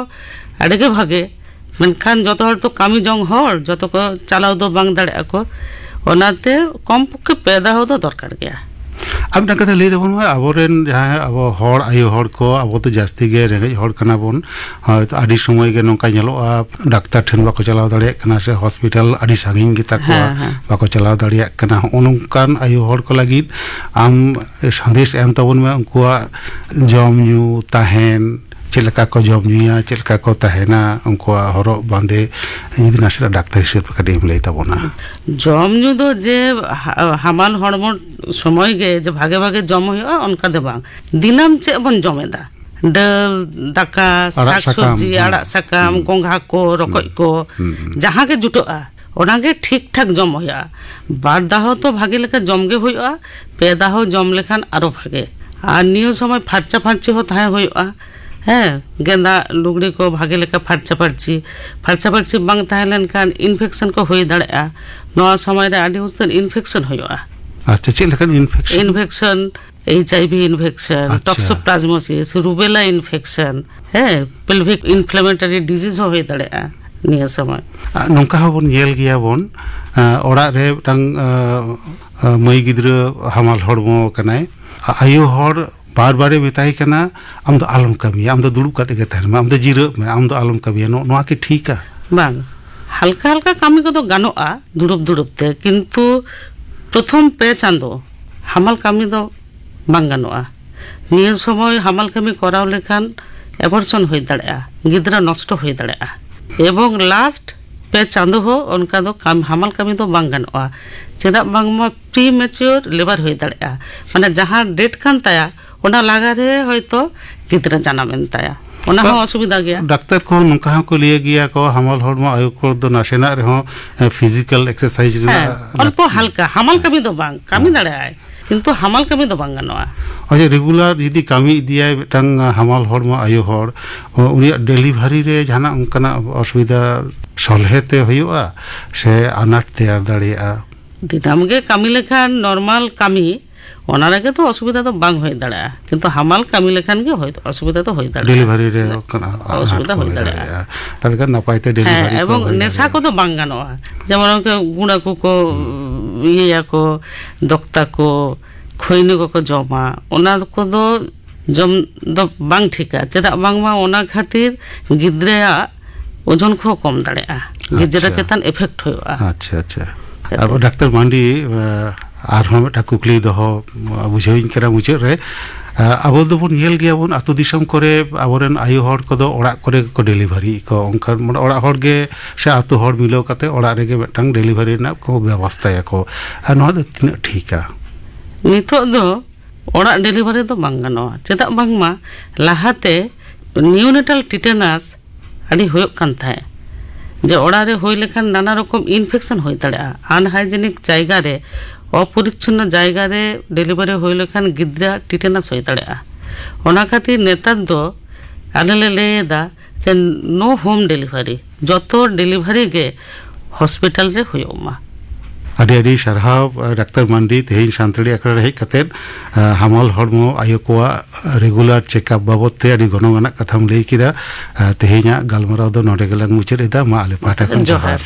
ᱟᱹᱰᱤ ᱜᱮ ᱵᱷᱟᱜᱮ, ᱢᱮᱱᱠᱷᱟᱱ ᱡᱚᱛᱚ ᱦᱚᱲ ᱫᱚ ᱠᱟᱹᱢᱤ ᱡᱚᱝ ᱦᱚᱲ, ᱡᱚᱛᱚ ᱠᱚ ᱪᱟᱞᱟᱣ ᱫᱚ ᱵᱟᱝ ᱫᱟᱲᱮᱭᱟᱜᱼᱟ ᱠᱚ᱾ ᱚᱱᱟᱛᱮ ᱠᱚᱢ ᱯᱚᱠᱠᱷᱮ ᱯᱮ ᱫᱷᱟᱣ ᱫᱚ ᱫᱚᱨᱠᱟᱨ ᱜᱮᱭᱟ᱾ ᱟᱨ ᱢᱤᱫᱴᱟᱝ ᱠᱟᱛᱷᱟ ᱞᱟᱹᱭ ᱛᱟᱵᱚᱱ ᱢᱮ, ᱟᱵᱚᱨᱮᱱ ᱡᱟᱦᱟᱸᱭ ᱟᱵᱚ ᱦᱚᱲ, ᱟᱭᱳ ᱦᱚᱲ ᱠᱚ, ᱟᱵᱚ ᱫᱚ ᱡᱟᱹᱥᱛᱤ ᱜᱮ ᱨᱮᱸᱜᱮᱡ ᱦᱚᱲ ᱠᱟᱱᱟ ᱵᱚᱱ᱾ ᱦᱳᱭᱛᱳ ᱟᱹᱰᱤ ᱥᱚᱢᱚᱭ ᱜᱮ ᱱᱚᱝᱠᱟ ᱧᱮᱞᱚᱜᱼᱟ, ᱰᱟᱠᱛᱟᱨ ᱴᱷᱮᱱ ᱵᱟᱠᱚ ᱪᱟᱞᱟᱣ ᱫᱟᱲᱮᱭᱟᱜ ᱠᱟᱱᱟ, ᱥᱮ ᱦᱚᱥᱯᱤᱴᱟᱞ ᱟᱹᱰᱤ ᱥᱟᱺᱜᱤᱧ ᱜᱮᱛᱟ ᱠᱚᱣᱟ, ᱦᱮᱸ, ᱦᱮᱸ᱾ ᱵᱟᱠᱚ ᱪᱟᱞᱟᱣ ᱫᱟᱲᱮᱭᱟᱜ ᱠᱟᱱᱟ᱾ ᱦᱚᱸᱜᱼᱚ ᱱᱚᱝᱠᱟᱱ ᱟᱭᱳ ᱦᱚᱲ ᱠᱚ ᱞᱟᱹᱜᱤᱫ ᱟᱢ ᱥᱟᱸᱫᱮᱥ ᱮᱢ ᱛᱟᱵᱚᱱ ᱢᱮ, ᱩᱱᱠᱩᱣᱟᱜ ᱡᱚᱢ ᱧᱩ, ᱛᱟᱦᱮᱱ, ᱪᱮᱫ ᱞᱮᱠᱟ ᱠᱚ ᱡᱚᱢ ᱧᱩᱭᱟ, ᱪᱮᱫ ᱞᱮᱠᱟ ᱠᱚ ᱛᱟᱦᱮᱱᱟ, ᱩᱱᱠᱩᱣᱟᱜ ᱦᱚᱨᱚᱜ ᱵᱟᱸᱫᱮ, ᱡᱩᱫᱤ ᱱᱟᱥᱮᱱᱟᱜ ᱰᱟᱠᱛᱟᱨ ᱦᱤᱥᱟᱹᱵ ᱛᱮ ᱠᱟᱹᱴᱤᱡ ᱮᱢ ᱞᱟᱹᱭ ᱛᱟᱵᱚᱱᱟ᱾ ᱡᱚᱢ ᱧᱩ ᱫᱚ ᱡᱮ ᱦᱟ-, ᱦᱟᱢᱟᱞ ᱦᱚᱲᱢᱚ ᱥᱚᱢᱚᱭ ᱜᱮ ᱡᱮ ᱵᱷᱟᱜᱮ ᱵᱷᱟᱜᱮ ᱡᱚᱢ ᱦᱩᱭᱩᱜᱼᱟ, ᱚᱱᱠᱟ ᱫᱚ ᱵᱟᱝ᱾ ᱫᱤᱱᱟᱹᱢ ᱪᱮᱫ ᱵᱚᱱ ᱡᱚᱢ ᱮᱫᱟ, ᱰᱟᱹᱞ, ᱫᱟᱠᱟ, ᱟᱲᱟᱜ ᱥᱟᱠᱟᱢ, ᱥᱟᱠᱥᱚᱵᱽᱡᱤ, ᱦᱩᱸ, ᱟᱲᱟᱜ ᱥᱟᱠᱟᱢ, ᱦᱩᱸ, ᱜᱚᱸᱜᱷᱟ ᱠᱚ, ᱨᱚᱠᱚᱡ ᱦᱩᱸ, ᱠᱚ, ᱦᱩᱸ, ᱦᱩᱸ᱾ ᱡᱟᱦᱟᱸ ᱜᱮ ᱡᱩᱴᱟᱹᱜᱼᱟ, ᱚᱱᱟ ᱜᱮ ᱴᱷᱤᱠ ᱴᱷᱟᱠ ᱡᱚᱢ ᱦᱩᱭᱩᱜᱼᱟ᱾ ᱵᱟᱨ ᱫᱷᱟᱣ ᱛᱚ ᱵᱷᱟᱜᱮ ᱞᱮᱠᱟ ᱡᱚᱢ ᱜᱮ ᱦᱩᱭᱩᱜᱼᱟ, ᱯᱮ ᱫᱷᱟᱣ ᱡᱚᱢ ᱞᱮᱠᱷᱟᱱ ᱟᱨᱚ ᱵᱷᱟᱜᱮ᱾ ᱟᱨ ᱱᱤᱭᱟᱹ ᱥᱚᱢᱚᱭ ᱯᱷᱟᱨᱪᱟ ᱯᱷᱟᱨᱪᱤ ᱦᱚᱸ ᱛᱟᱦᱮᱸ ᱦᱩᱭᱩᱜᱼᱟ᱾ ᱦᱮᱸ, ᱜᱮᱸᱫᱟᱜ ᱞᱩᱜᱽᱲᱤ ᱠᱚ ᱵᱷᱟᱜᱮ ᱞᱮᱠᱟ ᱯᱷᱟᱨᱪᱟ ᱯᱷᱟᱨᱪᱤ, ᱯᱷᱟᱨᱪᱟ ᱯᱷᱟᱨᱪᱤ ᱵᱟᱝ ᱛᱟᱦᱮᱸ ᱞᱮᱱᱠᱷᱟᱱ ᱤᱱᱯᱷᱮᱠᱥᱚᱱ ᱠᱚ ᱦᱩᱭ ᱫᱟᱲᱮᱭᱟᱜᱼᱟ᱾ ᱱᱚᱣᱟ ᱥᱚᱢᱚᱭ ᱨᱮ ᱟᱹᱰᱤ ᱩᱥᱛᱟᱹᱨ ᱤᱱᱯᱷᱮᱠᱥᱚᱱ ᱦᱩᱭᱩᱜᱼᱟ᱾ ᱟᱪᱪᱷᱟ, ᱪᱮᱫ ᱞᱮᱠᱟᱱ infection? Infection, H I V infection, ᱟᱪᱪᱷᱟ᱾ Toxoplasmosis, rubella infection, ᱦᱮᱸ, pelvic inflammatory disease ᱦᱚᱸ ᱦᱩᱭ ᱫᱟᱲᱮᱭᱟᱜᱼᱟ ᱱᱤᱭᱟᱹ ᱥᱚᱢᱚᱭ᱾ ᱟᱨ ᱱᱚᱝᱠᱟ ᱦᱚᱸᱵᱚᱱ ᱧᱮᱞ ᱜᱮᱭᱟ ᱵᱚᱱ, ᱟᱸ, ᱚᱲᱟᱜ ᱨᱮ ᱢᱤᱫᱴᱟᱝ, ᱟᱸ, ᱟᱸ, ᱢᱟᱹᱭ ᱜᱤᱫᱽᱨᱟᱹ ᱦᱟᱢᱟᱞ ᱦᱚᱲᱢᱚ ᱠᱟᱱᱟᱭ, ᱟ-, ᱟᱭᱳ ᱦᱚᱲ ᱵᱟᱨ ᱵᱟᱨᱮ ᱢᱮᱛᱟᱭ ᱠᱟᱱᱟ, "ᱟᱢ ᱫᱚ ᱟᱞᱚᱢ ᱠᱟᱹᱢᱤᱭᱟ, ᱟᱢ ᱫᱚ ᱫᱩᱲᱩᱵ ᱠᱟᱛᱮ ᱜᱮ ᱛᱟᱦᱮᱱ ᱢᱮ, ᱟᱢ ᱫᱚ ᱡᱤᱨᱟᱹᱜ ᱢᱮ, ᱟᱢ ᱫᱚ ᱟᱞᱚᱢ ᱠᱟᱹᱢᱤᱭᱟ", ᱱᱚ-, ᱱᱚᱣᱟ ᱠᱤ ᱴᱷᱤᱠᱟ? ᱵᱟᱝ, ᱦᱟᱞᱠᱟ ᱦᱟᱞᱠᱟ ᱠᱟᱹᱢᱤ ᱠᱚᱫᱚ ᱜᱟᱱᱚᱜᱼᱟ ᱫᱩᱲᱩᱵ ᱫᱩᱲᱩᱵ ᱛᱮ, ᱠᱤᱱᱛᱩ ᱯᱨᱚᱛᱷᱚᱢ ᱯᱮ ᱪᱟᱸᱫᱚ ᱦᱟᱢᱟᱞ ᱠᱟᱹᱢᱤ ᱫᱚ ᱵᱟᱝ ᱜᱟᱱᱚᱜᱼᱟ᱾ ᱱᱤᱭᱟᱹ ᱥᱚᱢᱚᱭ ᱦᱟᱢᱟᱞ ᱠᱟᱹᱢᱤ ᱠᱚᱨᱟᱣ ᱞᱮᱠᱷᱟᱱ ᱮᱵᱚᱨᱥᱚᱱ ᱦᱩᱭ ᱫᱟᱲᱮᱭᱟᱜᱼᱟ, ᱜᱤᱫᱽᱨᱟᱹ ᱱᱚᱥᱴᱚ ᱦᱩᱭ ᱫᱟᱲᱮᱭᱟᱜᱼᱟ᱾ ᱮᱵᱚᱝ ᱞᱟᱥᱴ ᱯᱮ ᱪᱟᱸᱫᱚ ᱦᱚᱸ ᱚᱱᱠᱟ ᱫᱚ ᱠᱟᱢ-, ᱦᱟᱢᱟᱞ ᱠᱟᱹᱢᱤ ᱫᱚ ᱵᱟᱝ ᱜᱟᱱᱚᱜᱼᱟ᱾ ᱪᱮᱫᱟᱜ ᱵᱟᱝᱢᱟ ᱯᱨᱤ ᱢᱮᱪᱩᱨ ᱞᱮᱵᱟᱨ ᱦᱩᱭ ᱫᱟᱲᱮᱭᱟᱜᱼᱟ, ᱢᱟᱱᱮ ᱡᱟᱦᱟᱸ ᱰᱮᱴ ᱠᱟᱱ ᱛᱟᱭᱟ ᱚᱱᱟ ᱞᱟᱜᱟ ᱨᱮ ᱦᱚᱭᱛᱚ ᱜᱤᱫᱽᱨᱟᱹ ᱡᱟᱱᱟᱢ ᱮᱱ ᱛᱟᱭᱟ, ᱚᱱᱟ ᱦᱚᱸ ᱚᱥᱩᱵᱤᱫᱷᱟ ᱜᱮᱭᱟ᱾ ᱰᱟᱠᱛᱟᱨ ᱠᱚᱦᱚᱸ ᱱᱚᱝᱠᱟ ᱦᱚᱸᱠᱚ ᱞᱟᱹᱭ ᱜᱮᱭᱟ ᱠᱚ, ᱦᱟᱢᱟᱞ ᱦᱚᱲᱢᱚ ᱟᱭᱳ ᱠᱚ ᱫᱚ ᱱᱟᱥᱮᱱᱟᱜ ᱨᱮᱦᱚᱸ ᱯᱷᱤᱡᱤᱠᱟᱞ ᱮᱠᱥᱟᱨᱥᱟᱭᱤᱡᱽ ᱨᱮᱱᱟᱜ ᱦᱮᱸ, ᱚᱞᱯᱚ ᱞᱟᱹᱠᱛᱤ᱾ ᱦᱟᱞᱠᱟ ᱦᱟᱢᱟᱞ ᱠᱟᱹᱢᱤ ᱫᱚ ᱵᱟᱝ, ᱠᱟᱹᱢᱤ ᱦᱮᱸ᱾ ᱫᱟᱲᱮᱭᱟᱜᱼᱟᱭ, ᱠᱤᱱᱛᱩ ᱦᱟᱢᱟᱞ ᱠᱟᱹᱢᱤ ᱫᱚ ᱵᱟᱝ ᱜᱟᱱᱚᱜᱼᱟ᱾ ᱟᱪᱪᱷᱟ, ᱨᱮᱜᱩᱞᱟᱨ ᱡᱩᱫᱤ ᱠᱟᱹᱢᱤ ᱤᱫᱤᱭᱟᱭ ᱢᱤᱫᱴᱟᱝ ᱦᱟᱢᱟᱞ ᱦᱚᱲᱢᱚ ᱟᱭᱳ ᱦᱚᱲ, ᱩᱱᱤᱭᱟᱜ ᱰᱮᱞᱤᱵᱷᱟᱨᱤ ᱨᱮ ᱡᱟᱦᱟᱱᱟᱜ ᱚᱱᱠᱟᱱᱟᱜ ᱚᱥᱩᱵᱤᱫᱷᱟ ᱥᱚᱞᱦᱮ ᱛᱮ ᱦᱩᱭᱩᱜᱼᱟ ᱥᱮ ᱟᱱᱟᱴ ᱛᱮᱭᱟᱨ ᱫᱟᱲᱮᱭᱟᱜᱼᱟ? ᱫᱤᱱᱟᱹᱢ ᱜᱮ ᱠᱟᱹᱢᱤ ᱞᱮᱠᱷᱟᱱ ᱱᱚᱨᱢᱟᱞ ᱠᱟᱹᱢᱤ, ᱚᱱᱟ ᱨᱮᱜᱮ ᱫᱚ ᱚᱥᱩᱵᱤᱫᱷᱟ ᱫᱚ ᱵᱟᱝ ᱦᱩᱭ ᱫᱟᱲᱮᱭᱟᱜᱼᱟ, ᱠᱤᱱᱛᱩ ᱦᱟᱢᱟᱞ ᱠᱟᱹᱢᱤ ᱞᱮᱠᱷᱟᱱ ᱜᱮ ᱦᱚᱭ ᱚᱥᱩᱵᱤᱫᱷᱟ ᱫᱚ ᱦᱩᱭ ᱫᱟᱲᱮᱭᱟᱜᱼᱟ᱾ ᱰᱮᱞᱤᱵᱷᱟᱨᱤ ᱨᱮ ᱚᱱᱠᱟᱱᱟᱜ ᱟᱱᱟᱴ ᱚᱥᱩᱵᱤᱫᱷᱟ ᱠᱚ ᱦᱩᱭ ᱦᱩᱭ ᱫᱟᱲᱮᱭᱟᱜᱼᱟ᱾ ᱫᱟᱲᱮᱭᱟᱜᱼᱟ᱾ ᱛᱟᱦᱚᱞᱮ ᱠᱷᱟᱱ ᱱᱟᱯᱟᱭ ᱛᱮ ᱦᱮᱸ, ᱰᱮᱞᱤᱵᱷᱟᱨᱤ ᱠᱚ ᱮᱵᱚᱝ ᱦᱩᱭ ᱱᱮᱥᱟ ᱫᱟᱲᱮᱭᱟᱜᱼᱟ᱾ ᱠᱚᱫᱚ ᱵᱟᱝ ᱜᱟᱱᱚᱜᱼᱟ, ᱡᱮᱢᱚᱱ ᱚᱱᱠᱟ ᱜᱩᱲᱟᱹ ᱠᱚᱠᱚ ᱤᱭᱟᱹᱭᱟᱠᱚ, ᱫᱚᱠᱛᱟ ᱠᱚ, ᱠᱷᱚᱭᱱᱤ ᱠᱚᱠᱚ ᱡᱚᱢᱟ, ᱚᱱᱟ ᱠᱚᱫᱚ ᱡᱚᱢ ᱫᱚ ᱵᱟᱝ ᱴᱷᱤᱠᱟ᱾ ᱪᱮᱫᱟᱜ ᱵᱟᱝᱢᱟ ᱚᱱᱟ ᱠᱷᱟᱹᱛᱤᱨ ᱜᱤᱫᱽᱨᱟᱹᱣᱟᱜ ᱳᱡᱚᱱ ᱠᱚᱦᱚᱸ ᱠᱚᱢ ᱫᱟᱲᱮᱭᱟᱜᱼᱟ, ᱜᱤᱫᱽᱨᱟᱹ ᱟᱪᱪᱷᱟ᱾ ᱪᱮᱛᱟᱱ ᱮᱯᱷᱮᱠᱴ ᱦᱩᱭᱩᱜᱼᱟ᱾ ᱟᱪᱪᱷᱟ, ᱟᱪᱪᱷᱟ᱾ ᱠᱟᱛᱮ᱾ ᱟᱨ ᱰᱟᱠᱛᱟᱨ ᱢᱟᱱᱰᱤ, ᱟᱨᱦᱚᱸ ᱢᱤᱫᱴᱟᱝ ᱠᱩᱠᱞᱤ ᱫᱚᱦᱚ ᱵᱩᱡᱷᱟᱹᱣᱤᱧ ᱠᱟᱱᱟ ᱢᱩᱪᱟᱹᱫ ᱨᱮ᱾ ᱟᱵᱚ ᱫᱚᱵᱚᱱ ᱧᱮᱞ ᱜᱮᱭᱟᱵᱚᱱ, ᱟᱹᱛᱩ ᱫᱤᱥᱚᱢ ᱠᱚᱨᱮ ᱟᱵᱚᱨᱮᱱ ᱟᱭᱳ ᱦᱚᱲ ᱠᱚᱫᱚ ᱚᱲᱟᱜ ᱠᱚᱨᱮ ᱜᱮᱠᱚ ᱰᱮᱞᱤᱵᱷᱟᱨᱤᱭᱮᱫ ᱠᱚ, ᱚᱱᱠᱟᱱ ᱢᱟᱱᱮ ᱚᱲᱟᱜ ᱦᱚᱲ ᱜᱮ ᱥᱮ ᱟᱹᱛᱩ ᱦᱚᱲ ᱢᱤᱞᱟᱹᱣ ᱠᱟᱛᱮ ᱚᱲᱟᱜ ᱨᱮᱜᱮ ᱢᱤᱫᱴᱟᱝ ᱰᱮᱞᱤᱵᱷᱟᱨᱤ ᱨᱮᱱᱟᱜ ᱠᱚ ᱵᱮᱵᱚᱥᱛᱷᱟᱭᱟᱠᱚ᱾ ᱟᱨ ᱱᱚᱣᱟ ᱫᱚ ᱛᱤᱱᱟᱹᱜ ᱴᱷᱤᱠᱟ? ᱱᱤᱛᱚᱜ ᱫᱚ ᱚᱲᱟᱜ ᱰᱮᱞᱤᱵᱷᱟᱨᱤ ᱫᱚ ᱵᱟᱝ ᱜᱟᱱᱚᱜᱼᱟ᱾ ᱪᱮᱫᱟᱜ ᱵᱟᱝᱢᱟ ᱞᱟᱦᱟᱛᱮ ᱱᱤᱭᱳᱱᱮᱴᱟᱞ ᱴᱤᱴᱮᱱᱟᱥ ᱟᱹᱰᱤ ᱦᱩᱭᱩᱜ ᱠᱟᱱ ᱛᱟᱦᱮᱸᱫ, ᱡᱮ ᱚᱲᱟᱜ ᱨᱮ ᱦᱩᱭ ᱞᱮᱠᱷᱟᱱ ᱱᱟᱱᱟ ᱨᱚᱠᱚᱢ ᱤᱱᱯᱷᱮᱠᱥᱚᱱ ᱦᱩᱭ ᱫᱟᱲᱮᱭᱟᱜᱼᱟ, ᱟᱱᱦᱟᱭᱡᱮᱱᱤᱠ ᱡᱟᱭᱜᱟ ᱨᱮ, ᱚᱯᱚᱨᱤᱪᱷᱚᱱᱱᱚ ᱡᱟᱭᱜᱟ ᱨᱮ ᱰᱮᱞᱤᱵᱷᱟᱨᱤ ᱦᱩᱭ ᱞᱮᱠᱷᱟᱱ ᱜᱤᱫᱽᱨᱟᱹ ᱴᱤᱴᱮᱱᱟᱥ ᱦᱩᱭ ᱫᱟᱲᱮᱭᱟᱜᱼᱟ᱾ ᱚᱱᱟ ᱠᱷᱟᱹᱛᱤᱨ ᱱᱮᱛᱟᱨ ᱫᱚ ᱟᱞᱮ ᱞᱮ ᱞᱟᱹᱭ ᱮᱫᱟ ᱡᱮ ᱱᱳ ᱦᱳᱢ ᱰᱮᱞᱤᱵᱷᱟᱨᱤ, ᱡᱚᱛᱚ ᱰᱮᱞᱤᱵᱷᱟᱨᱤ ᱜᱮ ᱦᱚᱥᱯᱤᱴᱟᱞ ᱨᱮ ᱦᱩᱭᱩᱜ ᱢᱟ᱾ ᱟᱹᱰᱤ ᱟᱹᱰᱤ ᱥᱟᱨᱦᱟᱣ, ᱰᱟᱠᱛᱟᱨ ᱢᱟᱱᱰᱤ, ᱛᱮᱦᱮᱧ ᱥᱟᱱᱛᱟᱲᱤ ᱟᱠᱷᱲᱟ ᱨᱮ ᱦᱮᱡ ᱠᱟᱛᱮᱫ, ᱟᱸ, ᱦᱟᱢᱟᱞ ᱦᱚᱲᱢᱚ ᱟᱭᱳ ᱠᱚᱣᱟᱜ ᱨᱮᱜᱩᱞᱟᱨ ᱪᱮᱠᱟᱯ ᱵᱟᱵᱚᱫ ᱛᱮ ᱟᱹᱰᱤ ᱜᱚᱱᱚᱝ ᱟᱱᱟᱜ ᱠᱟᱛᱷᱟᱢ ᱞᱟᱹᱭ ᱠᱮᱫᱟ᱾ ᱟᱸ, ᱛᱮᱦᱮᱧᱟᱜ ᱜᱟᱞᱢᱟᱨᱟᱣ ᱫᱚ ᱱᱚᱰᱮ ᱜᱮᱞᱟᱝ ᱢᱩᱪᱟᱹᱫ ᱮᱫᱟ᱾ ᱢᱟ ᱟᱞᱮ ᱯᱟᱦᱴᱟ ᱠᱷᱚᱱ ᱡᱚᱦᱟᱨ᱾ ᱡᱚᱦᱟᱨ᱾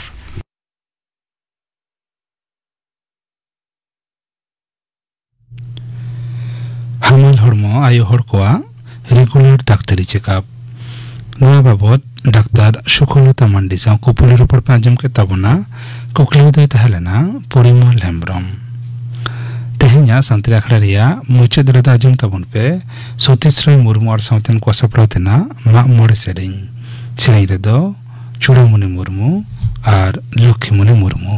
ᱦᱟᱢᱟᱞ ᱦᱚᱲᱢᱚ ᱟᱭᱳ ᱦᱚᱲ ᱠᱚᱣᱟᱜ ᱨᱮᱜᱩᱞᱟᱨ ᱰᱟᱠᱛᱟᱨᱤ ᱪᱮᱠᱟᱯ, ᱱᱚᱣᱟ ᱵᱟᱵᱚᱛ ᱰᱟᱠᱛᱟᱨ ᱥᱩᱠᱷᱚᱞᱚᱛᱟ ᱢᱟᱱᱰᱤ ᱥᱟᱶ ᱠᱩᱯᱩᱞᱤ ᱨᱚᱯᱚᱲ ᱯᱮ ᱟᱸᱡᱚᱢ ᱠᱮᱫ ᱛᱟᱵᱚᱱᱟ᱾ ᱠᱩᱠᱞᱤ ᱫᱚᱭ ᱛᱟᱦᱮᱸ ᱞᱮᱱᱟ ᱯᱚᱨᱤᱢᱚᱞ ᱦᱮᱢᱵᱽᱨᱚᱢ᱾ ᱛᱮᱦᱮᱧᱟᱜ ᱥᱟᱱᱛᱟᱲᱤ ᱟᱠᱷᱲᱟ ᱨᱮᱭᱟᱜ ᱢᱩᱪᱟᱹᱫ ᱨᱮᱫᱚ ᱟᱸᱡᱚᱢ ᱛᱟᱵᱚᱱ ᱯᱮ ᱥᱚᱛᱤᱥ ᱨᱟᱭ ᱢᱩᱨᱢᱩ ᱟᱨ ᱥᱟᱶᱛᱮᱱ ᱠᱚ ᱥᱟᱯᱲᱟᱣ ᱛᱮᱱᱟᱜ ᱢᱟᱜ ᱢᱚᱬᱮ ᱥᱮᱨᱮᱧ᱾ ᱥᱮᱨᱮᱧ ᱨᱮᱫᱚ ᱪᱩᱲᱟᱹᱢᱩᱱᱤ ᱢᱩᱨᱢᱩ ᱟᱨ ᱞᱚᱠᱠᱷᱤᱢᱩᱱᱤ ᱢᱩᱨᱢᱩ᱾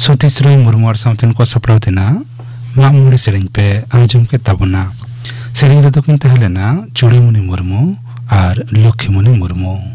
ᱥᱚᱛᱤᱥ ᱨᱚᱭ ᱢᱩᱨᱢᱩ ᱟᱨ ᱥᱟᱶᱛᱮ ᱱᱩᱠᱩᱣᱟᱜ ᱥᱟᱯᱲᱟᱣ ᱛᱮᱱᱟᱜ ᱢᱟᱜ ᱢᱚᱬᱮ ᱥᱮᱨᱮᱧ ᱯᱮ ᱟᱸᱡᱚᱢ ᱠᱮᱫ ᱛᱟᱵᱚᱱᱟ᱾ ᱥᱮᱨᱮᱧ ᱨᱮᱫᱚ ᱠᱤᱱ ᱛᱟᱦᱮᱸ ᱞᱮᱱᱟ ᱪᱩᱲᱟᱹᱢᱩᱱᱤ ᱢᱩᱨᱢᱩ ᱟᱨ ᱞᱚᱠᱠᱷᱤᱢᱩᱱᱤ ᱢᱩᱨᱢᱩ᱾